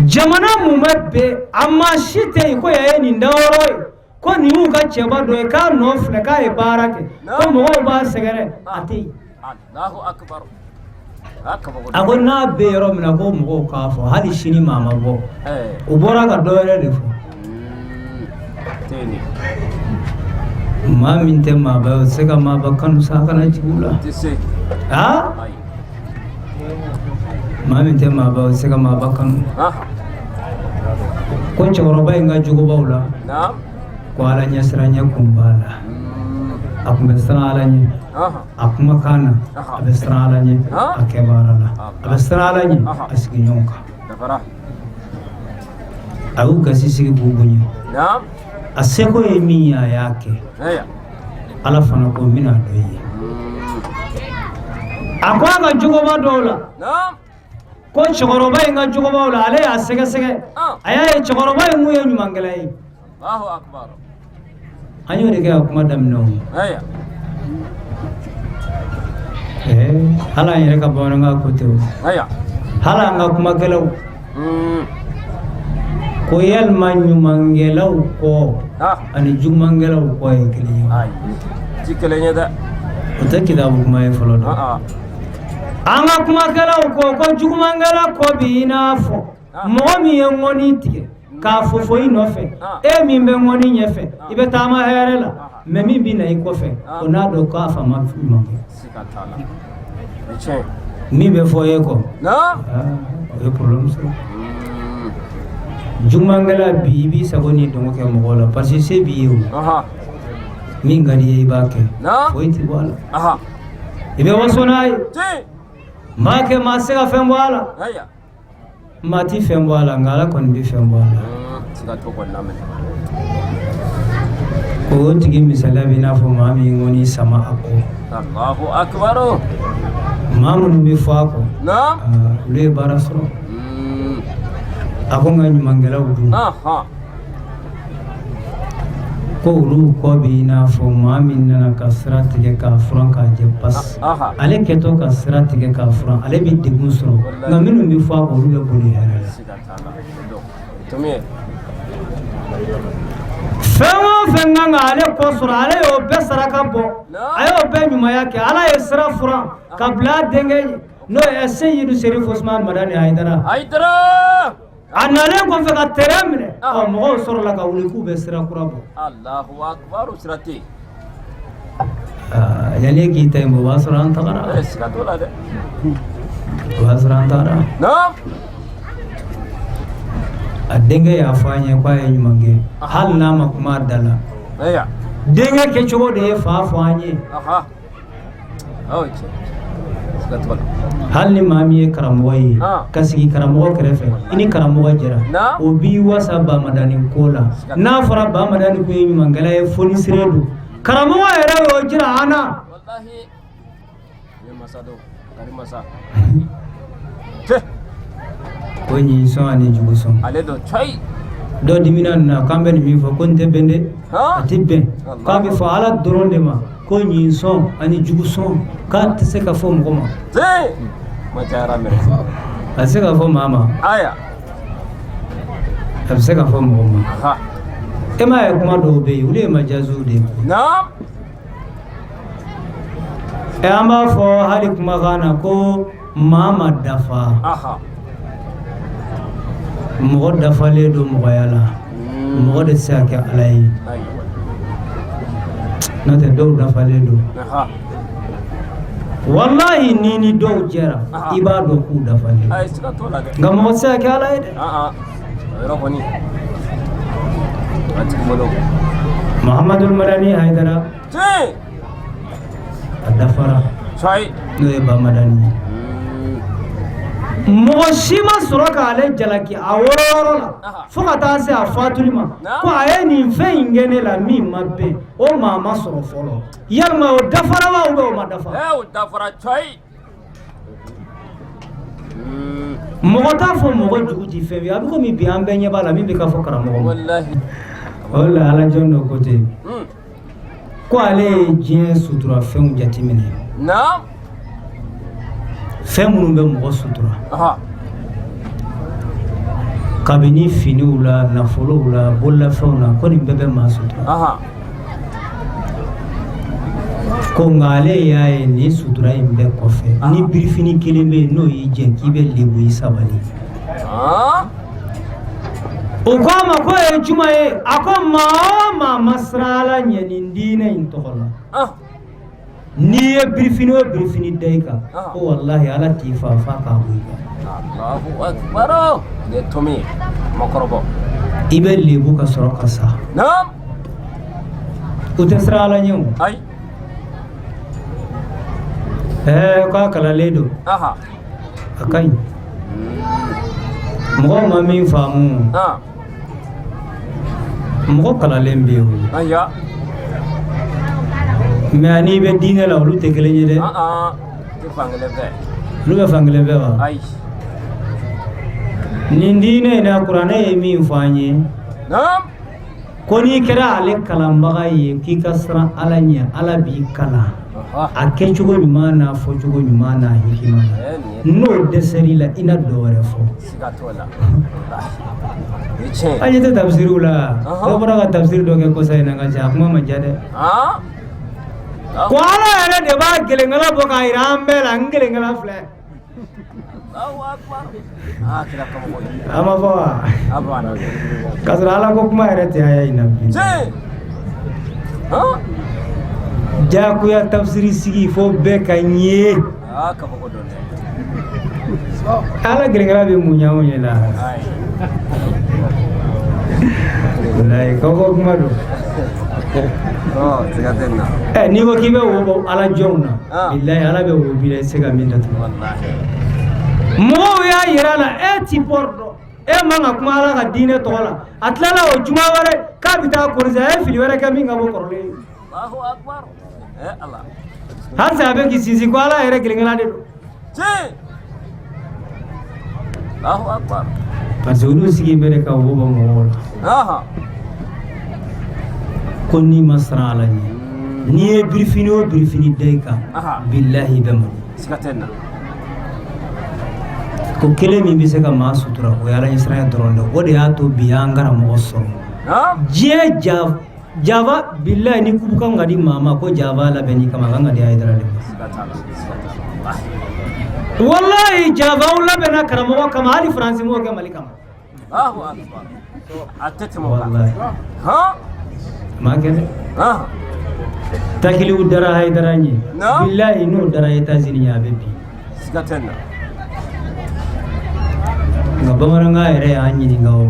jamana mumɛ bɛɛ, a maa si tɛ yen ko yan ye nin dayɔrɔ ye, ko nin y'u ka cɛba dɔ ye, k'a nɔ filɛ, k'a ye baara kɛ, ko mɔgɔw b'a sɛgɛrɛ, a tɛ yen. A ko n'a bɛ yɔrɔ min na ko mɔgɔw k'a fɔ hali sini maa ma bɔ. U bɔra ka dɔ wɛrɛ de fɔ. Maa min tɛ maaba ye o tɛ se ka maaba kanu sa, a kana jigin u la. Aa, maa min tɛ maaba ye o tɛ se ka maaba kanu. Ko cɛkɔrɔba in ka jogobaw la, ko Ala ɲɛsiranɲɛ kun b'a la. A tun bɛ siran Ala ɲɛ a kumakan na, a bɛ siran Ala ɲɛ a kɛbaara la, a bɛ siran Ala ɲɛ a sigiɲɔgɔn kan. A y'u gasi sigi k'u bonya. A seko ye min ye, a y'a kɛ. Ala fana ko n bɛna dɔ i ye. A ko a ka jogoba dɔw la, ko cɛkɔrɔba in ka jogobaw la, ale y'a sɛgɛsɛgɛ, a y'a ye cɛkɔrɔba in kun ye ɲumankɛla ye. An y'o de kɛ ka kuma daminɛ o. Hali an yɛrɛ ka bamanankan ko tɛ o, hali an ka kumakɛlaw ko yalima ɲumankɛlaw kɔ ani jugumankɛlaw kɔ ye kelen ye? Ti kelen ye dɛ. O tɛ kitabu kuma ye fɔlɔ dɛ. An ka kumakɛlaw ko ko jugumankɛla kɔ b'i n'a fɔ mɔgɔ min ye ŋɔni tigɛ k'a fofo i nɔfɛ. E min bɛ ŋɔni ɲɛfɛ, i bɛ taama hɛrɛ la, mais min bɛ na i kɔfɛ, o n'a dɔn k'a fa ma ɲuman kɛ. Min bɛ fɔ e kɔ, o ye problème sɔrɔ. Jugumankɛla bi, i b'i sago ni dɔngɔ kɛ mɔgɔ la parce que se b'i ye. O min ka di i ye, i b'a kɛ, foyi tɛ bɔ a la. I bɛ waso n'a ye, maa kɛ maa se ka fɛn bɔ a la. Maa tɛ fɛn bɔ a la, nka Ala kɔni bɛ fɛn bɔ a la. O tigi misaliya bɛ i n'a fɔ maa min ŋɔni sama a kɔ. Maa minnu bɛ fɔ a kɔ, olu ye baara sɔrɔ. A ko n ka ɲumankɛlaw dun, ko olu kɔ bɛ i n'a fɔ maa min nana ka sira tigɛ k'a furan k'a jɛ pasi. Ale kɛtɔ ka sira tigɛ k'a furan, ale bɛ degun sɔrɔ, nka minnu bɛ fɔ a kɔ, olu bɛ boli hɛrɛ la. Fɛn o fɛn kan ka ale kɔ sɔrɔ, ale y'o bɛɛ saraka bɔ, a y'o bɛɛ ɲumanya kɛ. Ala ye sira furan ka bila a denkɛ ye, n'o ye Seyidu Serifu Usumani Madani Hayidara. A nalen kɔfɛ ka terrain minɛ, ɔ mɔgɔw sɔrɔla ka wuli k'u bɛ sira kura bɔ. Yanni k'i ta in bɔ, o b'a sɔrɔ an tagara, o b'a sɔrɔ an tagara. A denkɛ y'a fɔ an ye k'a ye ɲuman kɛ, hali n'a ma kuma a da la. Denkɛ kɛcogo de ye fa fɔ an ye. Hali ni maa min ye karamɔgɔ ye ka sigi karamɔgɔ kɛrɛfɛ, i ni karamɔgɔ jɛra, o b'i wasa Bamadani ko la. N'a fɔra Bamadani kun ye ɲumankɛla ye, fonisire don, karamɔgɔ yɛrɛ y'o jira an na. Ko ɲin sɔn ani jugu sɔn, dɔ dimina nin na k'an bɛ nin min fɔ ko nin tɛ bɛn dɛ, a tɛ bɛn. K'a bɛ fɔ Ala dɔrɔn de ma ko ɲin sɔn ani jugu sɔn, k'a tɛ se ka fɔ mɔgɔ ma, a tɛ se ka fɔ maa ma, a bɛ se ka fɔ mɔgɔ ma. E m'a ye kuma dɔw bɛ yen, olu ye majaziw de ye. Ɛ, an b'a fɔ hali kumakan na ko maa ma dafa. Mɔgɔ dafalen don mɔgɔya la, mɔgɔ de tɛ se ka kɛ Ala ye, n'o tɛ dɔw dafalen don. Walahi, ni ni dɔw jɛra, i b'a dɔn k'u dafalen, nka mɔgɔ tɛ se ka kɛ Ala ye dɛ. Mahamadu Madani Hayidara, a dafara, n'o ye Bamadani ye. Mɔgɔ si ma sɔrɔ k'ale jalaki a wɔrɔyɔrɔ la fo ka taa se a fatuli ma ko a ye nin fɛn in kɛ ne la min ma bɛn, o maa ma sɔrɔ fɔlɔ. Yalima o dafara wa, ou bien o ma dafa? O dafara. Mɔgɔ t'a fɔ mɔgɔ jugu ti fɛn ye. A bɛ komi bi an bɛɛ ɲɛ b'a la min bɛ ka fɔ karamɔgɔ ma. O la Ala jɔn dɔ ko ten ko ale ye diɲɛ sutura fɛnw jateminɛ, fɛn minnu bɛ mɔgɔ sutura, kabini finiw la, nafolow la, bololafɛnw na, ko nin bɛɛ bɛ maa sutura. Ko nka ale y'a ye nin sutura in bɛɛ kɔfɛ, ni birifini kelen bɛ yen, n'o y'i jɛ k'i bɛ lebu, i sabali. O ko a ma k'o ye juma ye? A ko maa o maa ma siran Ala ɲɛ nin diinɛ in tɔgɔ la, n'i ye birifini o birifini da i kan, ko walahi Ala t'i fa f'a k'a bɔ i kan. Allahu akbar, nin ye tomi ye makɔrɔbɔ. I bɛ lebu ka sɔrɔ ka sa. O tɛ siran Ala ɲɛ o. Ayi. Ɛɛ, k'a kalanlen don. A ka ɲi, mɔgɔw ma min faamu, mɔgɔ kalanlen bɛ yen o, mais ani bɛ diinɛ la, olu tɛ kelen ye dɛ. Tɛ fankelen fɛ. Olu bɛ fankelen fɛ wa? Ayi. Nin diinɛ in na, kuranɛ ye min fɔ an ye, ko n'i kɛra ale kalanbaga ye, k'i ka siran Ala ɲɛ, Ala b'i kalan a kɛcogo ɲuman n'a fɔcogo ɲuman n'a hikima na. N'o dɛsɛr'i la, i na dɔ wɛrɛ fɔ. Siga t'o la, o ye tiɲɛ ye. An ɲɛ tɛ tafsiriw la. Dɔ bɔra ka tafsiri dɔ kɛ kɔsa in na ka ca, a kuma ma diya dɛ. Ko Ala yɛrɛ de b'a gelenkala bɔ k'a jira an bɛɛ la, n gelenkala filɛ. Allahu akbar, aa kɛra kabako ye. A ma fɔ wa? A banna. K'a sɔrɔ Ala ko kuma yɛrɛ tɛ aya in na bi. Tiɲɛ. Jagoya tafsiri sigi fo bɛɛ ka ɲɛ. Aa, kabako don dɛ. Ala gelenkala bɛ mun ɲɛ anw ɲɛ la? Walayi, kabako kuma don. Siga tɛ nin na. Ɛ, n'i ko k'i bɛ wo bɔ Ala jɔnw na, bilayi, Ala bɛ wo b'i la, i tɛ se ka min datugu. Mɔgɔw y'a yira a la, e ti pɔri dɔn, e man ka kuma Ala ka diinɛ tɔgɔ la. A tilala o juma wɛrɛ k'a bɛ taa korisa, a ye fili wɛrɛ kɛ min ka bɔ kɔrɔlen ye. Allahu akbar, ɛ Ala. Halisa a bɛ k'i sinsin ko Ala yɛrɛ kelenkelen de don. Tiɲɛ, Allahu akbar. Parce que olu sigi bɛ de ka wo bɔ mɔgɔw la. Ko n'i ma siran Ala ɲɛ, n'i ye birifini o birifini da i kan, bilahi, i bɛ malo. Siga tɛ nin na. Ko kelen min bɛ se ka maa sutura, o ye Ala ɲɛsiranya dɔrɔn de. O de y'a to bi an karamɔgɔ sɔrɔ diɲɛ ja java. Bilahi, ni kubu kan ka di maa ma, ko java labɛnni kama, a kan ka di Hayidara de ma. Siga t'a la, siga t'a la. Walahi, javaw labɛnna karamɔgɔ kama, hali Faransi m'o kɛ Mali kama. Allahu akbar, a tɛ tɛmɛ o kan. Walahi, maa kɛ dɛ. Takiliw dara Hayidara ɲɛ. Bilahi, n'o dara États-Unis ɲɛ, a bɛ bin. Siga tɛ nin na. Nka bamanankan yɛrɛ y'an ɲininka o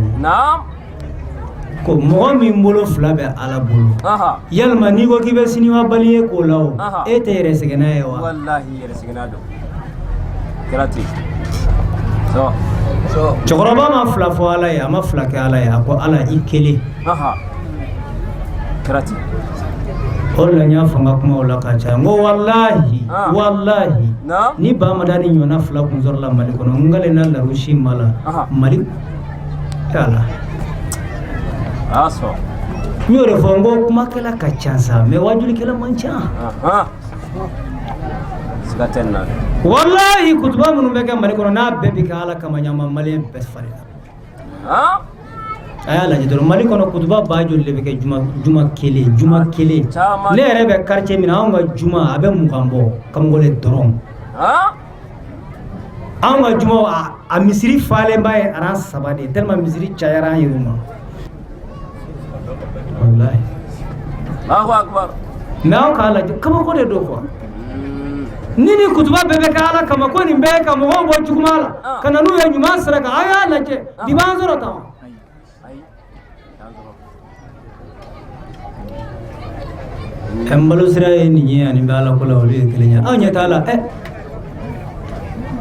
ko mɔgɔ min bolo fila bɛ Ala bolo, yalima n'i ko k'i bɛ siniwabali ye k'o la o, e tɛ yɛrɛ sɛgɛnna ye wa? Walahi, yɛrɛ sɛgɛnna don, kɛra ten. Cɛkɔrɔba ma fila fɔ Ala ye, a ma fila kɛ Ala ye, a ko Ala i kelen. Kɛra ten. O de la n y'a fɔ n ka kumaw la ka caya, n ko walahi, walahi, ni Bamada ni ɲɔgɔnna fila kun sɔrɔla Mali kɔnɔ, n kalenna larusi ma la Mali ala. N y'o de fɔ, n ko kumakɛla ka ca sa, mais wajulikɛla man ca. Siga tɛ nin na. Walahi, kutuba minnu bɛ kɛ Mali kɔnɔ, n'a bɛɛ bɛ kɛ Ala kama, ɲama maliyɛn bɛɛ fari la. A y'a lajɛ dɔrɔn, Mali kɔnɔ kutuba ba joli de bɛ kɛ juma juma kelen, juma kelen? Ne yɛrɛ bɛ quartier min na, anw ka juma a bɛ 20 bɔ kamalen dɔrɔn. Anw ka juma, a misiri falenba ye rang saba de ye, tellement misiri cayara an yɛrɛ ma, walahi. Allahu akbar. Mais aw k'a lajɛ, kabako de don quoi. Ni kutuba bɛɛ bɛ kɛ Ala kama, ko nin bɛɛ ye ka mɔgɔw bɔ juguman la ka na n'u ye ɲuman sira kan, a y'a lajɛ bi b'an sɔrɔ tan. N balo sira ye nin ye, ani bɛ Ala ko la, olu ye kelen ye. Aw ɲɛ t'a la, ɛ,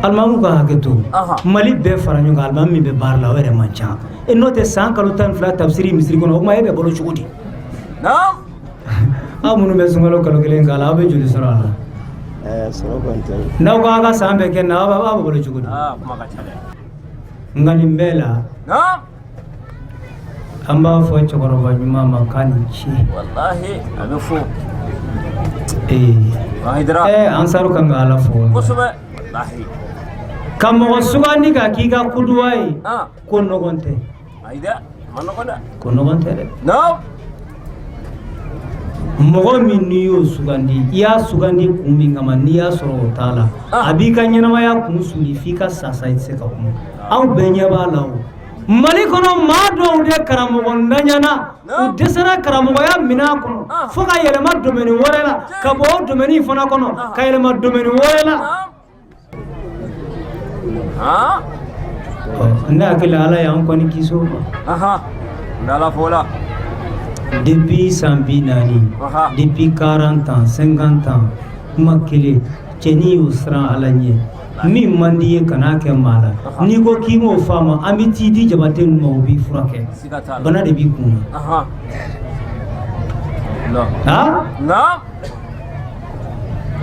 alimamu ka hakɛ to, Mali bɛɛ fara ɲɔgɔn kan, alimami min bɛ baara la, o yɛrɛ man ca. E n'o tɛ, san kalo 12 tafsiri misiri kɔnɔ, o tuma e bɛ balo cogo di? Aw minnu bɛ sunkalo kalo kelen k'a la, aw bɛ joli sɔrɔ a la? N'aw ko aw ka san bɛɛ kɛ na, aw bɛ balo cogo di? Nka nin bɛɛ la, an b'a fɔ cɛkɔrɔba ɲuman ma k'a ni ce. Walahi, a bɛ fo. Ee, ansaru kan ka Ala fo. Kosɛbɛ, walahi. Ka mɔgɔ sugandi ka k'i ka kuduwa ye, ko nɔgɔn tɛ. Ayi dɛ, ma nɔgɔn dɛ. Ko nɔgɔn tɛ dɛ. Mɔgɔ min n'i y'o sugandi, i y'a sugandi kun min kama, n'i y'a sɔrɔ o t'a la, a b'i ka ɲɛnamaya kun suli f'i ka sa sa, i tɛ se ka kuma. Aw bɛɛ ɲɛ b'a la. O Mali kɔnɔ, maa dɔw de karamɔgɔ ntanyana, u dɛsɛra karamɔgɔya minɛn kɔnɔ fo ka yɛlɛma domaine wɛrɛ la, ka bɔ o domaine fana kɔnɔ ka yɛlɛma domaine wɛrɛ la. Ne hakili, Ala y'an kɔni kisi o ma. N'Ala fo la. Depuis san 40, depuis 40 ans, 50 ans, kuma kelen, cɛnin y'o siran Ala ɲɛ. Min man di ye, kan'a kɛ maa la. N'i ko k'i m'o faamu, an bɛ t'i di Jabate ninnu ma, o b'i furakɛ. Bana de b'i kun na. Ha,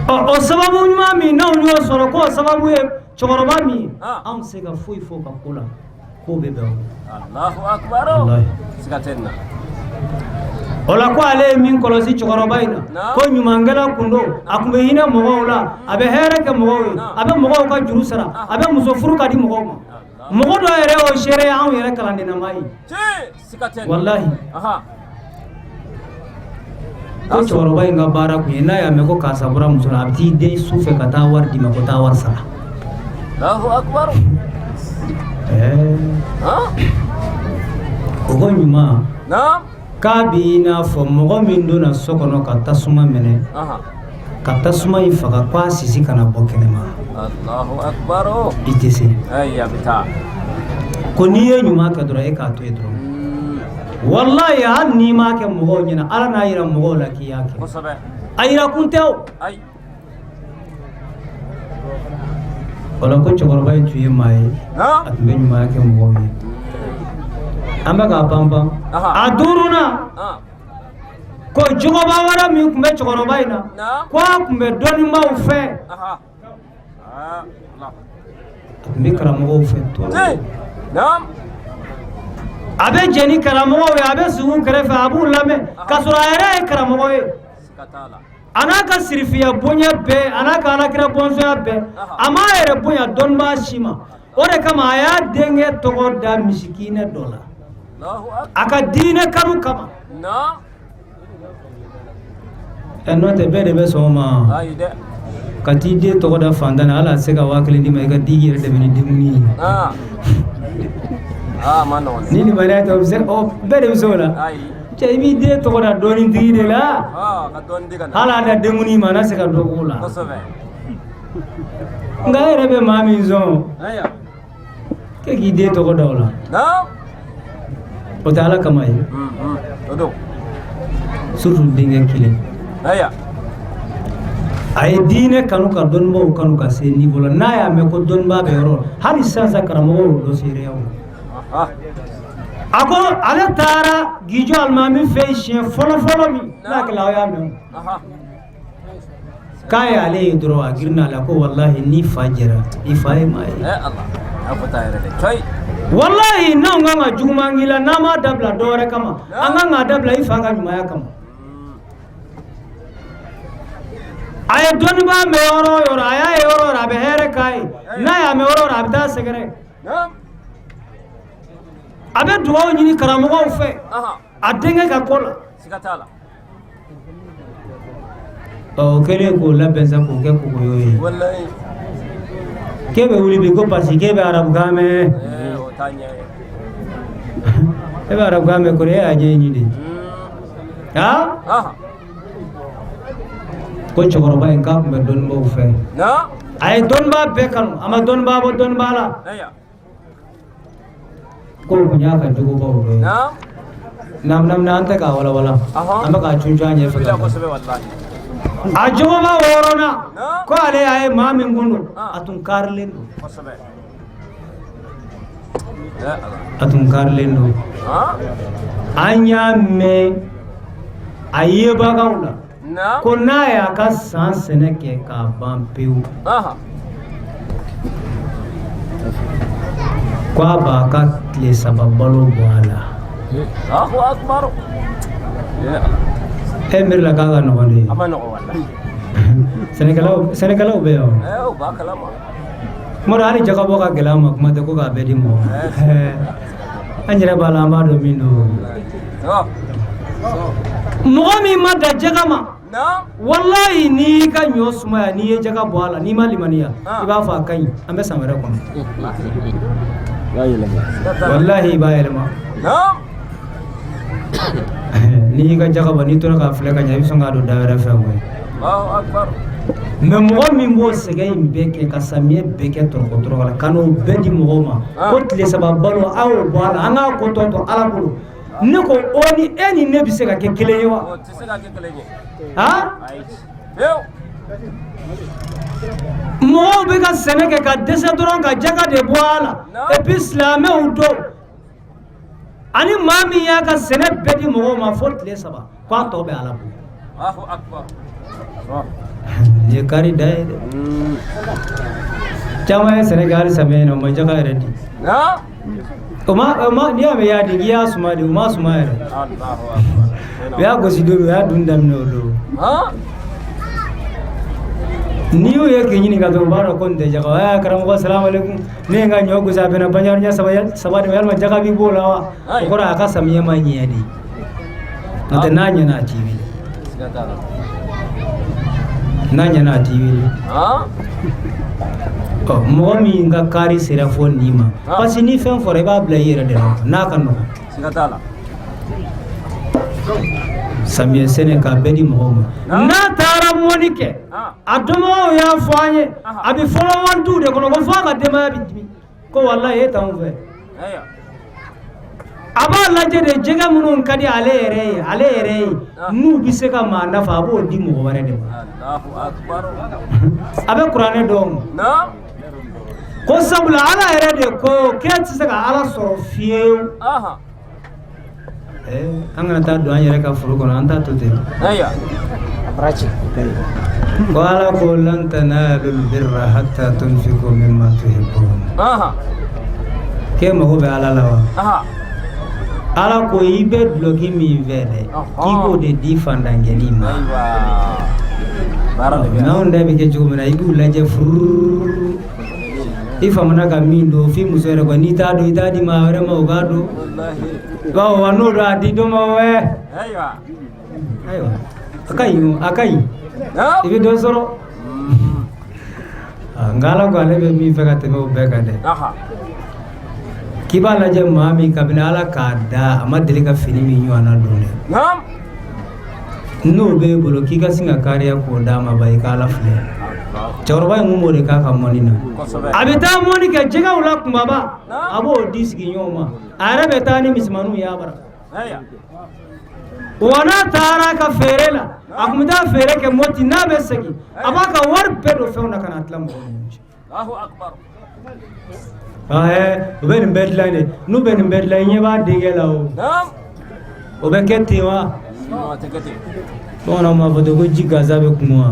ɔ, o sababu ɲuman min n'anw y'o sɔrɔ, k'o sababu ye cɛkɔrɔba min ye, anw tɛ se ka foyi fɔ ka ko la k'o bɛ bɛn o. Allahu akbar. Walahi. Siga tɛ nin na. O la, ko ale ye min kɔlɔsi cɛkɔrɔba in na, ko ɲumankɛla kun don, a tun bɛ hinɛ mɔgɔw la, a bɛ hɛrɛ kɛ mɔgɔw ye, a bɛ mɔgɔw ka juru sara, a bɛ muso furu ka di mɔgɔw ma. Mɔgɔ dɔw yɛrɛ y'o seere, anw yɛrɛ kalandennama ye. Siga tɛ nin na. Walahi, ko cɛkɔrɔba in ka baara kun ye, n'a y'a mɛn ko karisa bɔra muso la, a bɛ t'i den su fɛ ka taa wari d'i ma ko taa wari sara. Allahu akbar. Ɛɛ, o ko ɲuman k'a b'i n'a fɔ mɔgɔ min donna so kɔnɔ ka tasuma minɛ, ka tasuma in faga, k'a sisi kana bɔ kɛnɛma. Allahu akbar. I tɛ se. Ayi, a bɛ taa. Ko n'i ye ɲuman kɛ dɔrɔn, e k'a to yen dɔrɔn. Walayi, hali n'i m'a kɛ mɔgɔw ɲɛna, Ala n'a yira mɔgɔw la k'i y'a kɛ. A yira kun tɛ o. Ayi. O la, ko cɛkɔrɔba in tun ye maa ye, a tun bɛ ɲumanya kɛ mɔgɔw ye. An bɛ k'a panpan. A duurunan, ko jogoba wɛrɛ min tun bɛ cɛkɔrɔba in na, ko a tun bɛ dɔnnibaaw fɛ, a tun bɛ karamɔgɔw fɛ trop. A bɛ jɛ ni karamɔgɔw ye, a bɛ sigi u kɛrɛfɛ, a b'u lamɛn, k'a sɔrɔ a yɛrɛ ye karamɔgɔ ye. A n'a ka sirifiya bonya bɛɛ, a n'a ka alakira bɔnsɔnya bɛɛ, a m'a yɛrɛ bonya dɔnnibaa si ma. O de kama a y'a denkɛ tɔgɔ da misikinɛ dɔ la, a ka diinɛ kanu kama. Ɛ, n'o tɛ, bɛɛ de bɛ sɔn o ma ka t'i den tɔgɔ da fantan na, hali a tɛ se ka 1000 d'i ma i ka di yɛrɛ dɛmɛ ni dumuni ye. Ni limaniya tɛ, o bɛ se, bɛɛ de bɛ se o la. Cɛ, i b'i den tɔgɔ da dɔnnitigi de la, hali a da denkundi ma, a na se ka dɔ k'o la. Nka e yɛrɛ bɛ maa min sɔn k'e k'i den tɔgɔ da o la, o tɛ Ala kama ye, surtout denkɛ kelen. A ye diinɛ kanu ka dɔnnibaaw kanu ka se niveau la, n'a y'a mɛn ko dɔnnibaa bɛ yɔrɔ, hali sisan sa, karamɔgɔw y'o dɔ seereya o. A ko ale taara Gijo alimami fɛ yen siɲɛ fɔlɔ fɔlɔ min n'a kɛla, aw y'a mɛn, k'a ye ale ye dɔrɔn, a girinna a la ko walahi, n'i fa jɛra, i fa ye maa ye. Walahi, n'anw kan ka juguman k'i la, n'an m'a dabila dɔ wɛrɛ kama, an kan k'a dabila i fa ka ɲumanya kama. A ye dɔnnibaa mɛn yɔrɔ o yɔrɔ, a y'a ye yɔrɔ o yɔrɔ, a bɛ hɛrɛ k'a ye. N'a y'a mɛn yɔrɔ o yɔrɔ, a bɛ taa sɛgɛrɛ, a bɛ dugawu ɲini karamɔgɔw fɛ a denkɛ ka ko la. Ɔ, o kɛlen k'o labɛn sa, k'o kɛ kogoyo ye, k'e bɛ wuli bi ko parce que k'e bɛ arabukan mɛn. E bɛ arabukan mɛn kɔrɔ, e y'a ɲɛɲini de. Ha, ko cɛkɔrɔba in k'a tun bɛ dɔnnibaaw fɛ, a ye dɔnnibaa bɛɛ kanu, a ma dɔnnibaa bɔ dɔnnibaa la. Ko o tun y'a ka jogobaw dɔ ye. Nam nam, an tɛ k'a walawala, an bɛ k'a cuncun an ɲɛfɛ ka taa. A jogoba wɔɔrɔnan, ko ale y'a ye maa min kun don, a tun karilen don, a tun karilen don. An y'a mɛn a yebagaw la ko n'a y'a ka san sɛnɛ kɛ k'a ban pewu, ko a b'a ka tile 3 balo bɔ a la. E miiri la k'a ka nɔgɔn de? Sɛnɛkɛlaw bɛ yan. Kuma dɔ, hali jaka bɔ ka gɛlɛn ma, kuma tɛ ko k'a bɛɛ di mɔgɔ ma. An yɛrɛ b'a la, an b'a dɔn min don. Mɔgɔ min ma dan jaga ma, walayi, n'i y'i ka ɲɔ sumaya, n'i ye jaga bɔ a la, n'i ma limaniya, i b'a fɔ a ka ɲi, an bɛ san wɛrɛ kɔnɔ. Walahi, i b'a yɛlɛma. N'i y'i ka jaga bɔ, n'i tora k'a filɛ ka ɲɛ, i bɛ sɔn k'a don da wɛrɛ fɛ koyi. Mais mɔgɔ min b'o sɛgɛn in bɛɛ kɛ, ka samiyɛ bɛɛ kɛ tɔrɔkɔ tɔrɔkɔ la, ka n'o bɛɛ di mɔgɔw ma ko tile 3 balo, a y'o bɔ a la, an k'a ko tɔ to Ala bolo. Ne ko o ni e ni ne bɛ se ka kɛ kelen ye wa? Han, mɔgɔw bɛ ka sɛnɛ kɛ ka dɛsɛ dɔrɔn ka jaga de bɔ a la. Et puis silamɛw don ani maa min y'a ka sɛnɛ bɛɛ di mɔgɔw ma fo tile 3, k'a tɔ bɛ Ala bolo. Nin ye kari da ye dɛ. Caman ye sɛnɛ kɛ hali samiyɛ in na, o ma jaga yɛrɛ di. O ma n'i y'a mɛn i y'a di, k'i y'a suma de, o ma suma yɛrɛ. U y'a gosi don min, u y'a dun daminɛ o don. N'i y'u ye k'i ɲininka dɔrɔn, u b'a dɔn ko nin tɛ jaga ye. Karamɔgɔ, salamu aleykum, ne ye n ka ɲɔ gosi, a bɛnna baɲari ɲɛ 3 de ma, yalima jaga b'i b'o la wa? O kɔrɔ a ka samiyɛ ma ɲɛ de, n'o tɛ n'a ɲɛna, a t'i wele. N'a ɲɛna, a t'i wele. Ɔ, mɔgɔ min ka kari sera fo nin ma, parce que ni fɛn fɔra, i b'a bila i yɛrɛ de la n'a ka nɔgɔn. Samiyɛ sɛnɛ k'a bɛɛ di mɔgɔw ma, n'a taara mɔni kɛ, a dɔnbagaw y'a fɔ an ye, a bɛ fɔlɔ wariduw de kɔnɔ ko f'a ka denbaya bɛ dimi ko walayi e t'anw fɛ. A b'a lajɛ de, jɛgɛ minnu ka di ale yɛrɛ ye, ale yɛrɛ ye n'u bɛ se ka maa nafa, a b'o di mɔgɔ wɛrɛ de ma. A bɛ kuranɛ dɔn ko sabula Ala yɛrɛ de ko k'e tɛ se ka Ala sɔrɔ fiyewu. An kana taa don an yɛrɛ ka foro kɔnɔ, an t'a to ten. Ko Ala ko lan tanalul birra hatta tunfiqu mimma tuhibbun. K'e mago bɛ Ala la wa? Ala ko i bɛ dulɔki min fɛ dɛ, k'i k'o de di fantankɛnin ma. N'anw da bɛ kɛ cogo min na, i b'u lajɛ furuu, i famana ka min don f'i muso yɛrɛ kɔ, n'i t'a don, i t'a di maa wɛrɛ ma o k'a don. Bawo wa n'o don, a di dɔ ma wɛ. Ayiwa, a ka ɲi o, a ka ɲi, i bɛ dɔ sɔrɔ. Nka Ala ko ale bɛ min fɛ ka tɛmɛ o bɛɛ kan dɛ, k'i b'a lajɛ maa min kabini Ala k'a da, a ma deli ka fini min ɲɔgɔnna don dɛ, n'o b'e bolo, k'i ka sin ka kariya k'o d'a ma ba, i ka Ala filɛ. Cɛkɔrɔba in kun b'o de k'a ka mɔni na. A bɛ taa mɔni kɛ jɛgɛw la kunbaba, a b'o di sigiɲɔgɔnw ma, a yɛrɛ bɛ taa ni misɛnmaninw y'a bara. Wa n'a taara ka feere la, a tun bɛ taa feere kɛ Moti, n'a bɛ segin, a b'a ka wari bɛɛ don fɛnw na ka na tila mɔgɔw ni ɲɔgɔn cɛ. U bɛ nin bɛɛ dilan de, n'u bɛ nin bɛɛ dilan, i ɲɛ b'a denkɛ la o. O bɛ kɛ ten wa? Bamananw b'a fɔ ten ko ji gansan bɛ kumu wa?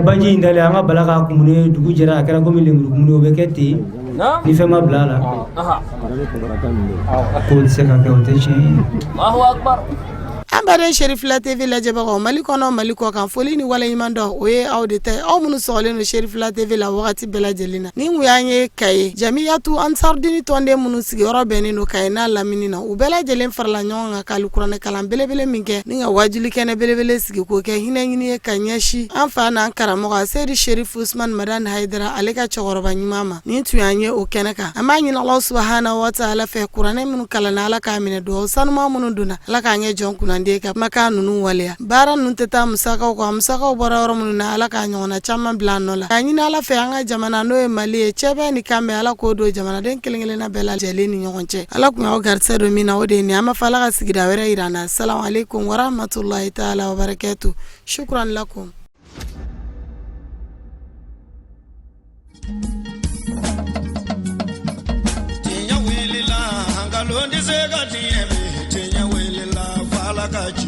Baji in dalen, an ka bala k'a kumuni, dugu jɛra, a kɛra komi lemurukumuni, o bɛ kɛ ten ni fɛn ma bila a la. K'o tɛ se ka kɛ, o tɛ tiɲɛ ye. An baden Cherifila TV lajɛbagaw, Mali kɔnɔ, Mali kɔ kan, foli ni waleɲuman dɔn, o ye aw de ta ye, aw minnu sɔgɔlen don Cherifila TV la wagati bɛɛ lajɛlen na. Nin kun y'an ye Kaye Jamiyatu Ansarudini tɔnden minnu sigiyɔrɔ bɛnnen don Kaye n'a lamini na, u bɛɛ lajɛlen farala ɲɔgɔn kan ka alikuranɛ kalan belebele min kɛ ni ka wajuli kɛnɛ belebele sigi k'o kɛ hinɛ ɲini ye ka ɲɛsin an fa n'an karamɔgɔ Seyidi Sherifu Usman Madani Hayidara, ale ka cɛkɔrɔba ɲuman ma. Nin tun y'an ye o kɛnɛ kan. An b'a ɲini Alahu subahana wa taala fɛ, kuranɛ minnu kalanna, Ala k'a minɛ, dugawu sanuman minnu donna, Ala k'an kɛ jɔn kunnandi ka kumakan ninnu waleya. Baara ninnu tɛ taa musakaw kɔ, a musakaw bɔra yɔrɔ minnu na, Ala k'a ɲɔgɔnna caman bila a nɔ la. K'a ɲini Ala fɛ, an ka jamana n'o ye Mali ye, cɛbɛn ni kanbɛn, Ala k'o don jamanaden kelen-kelenna bɛɛ lajɛlen ni ɲɔgɔn cɛ. Ala kun y'aw garisɛgɛ don min na, o de ye nin. An b'a fɔ Ala ka sigida wɛrɛ yira an na. Salamu aleykum warahmatulahi taala wabarakatu. Shukran lakum. Tiɲɛ wulila, nkalon tɛ se ka tiɲɛ bi. Tiɲɛ wulila, f'Ala ka ci.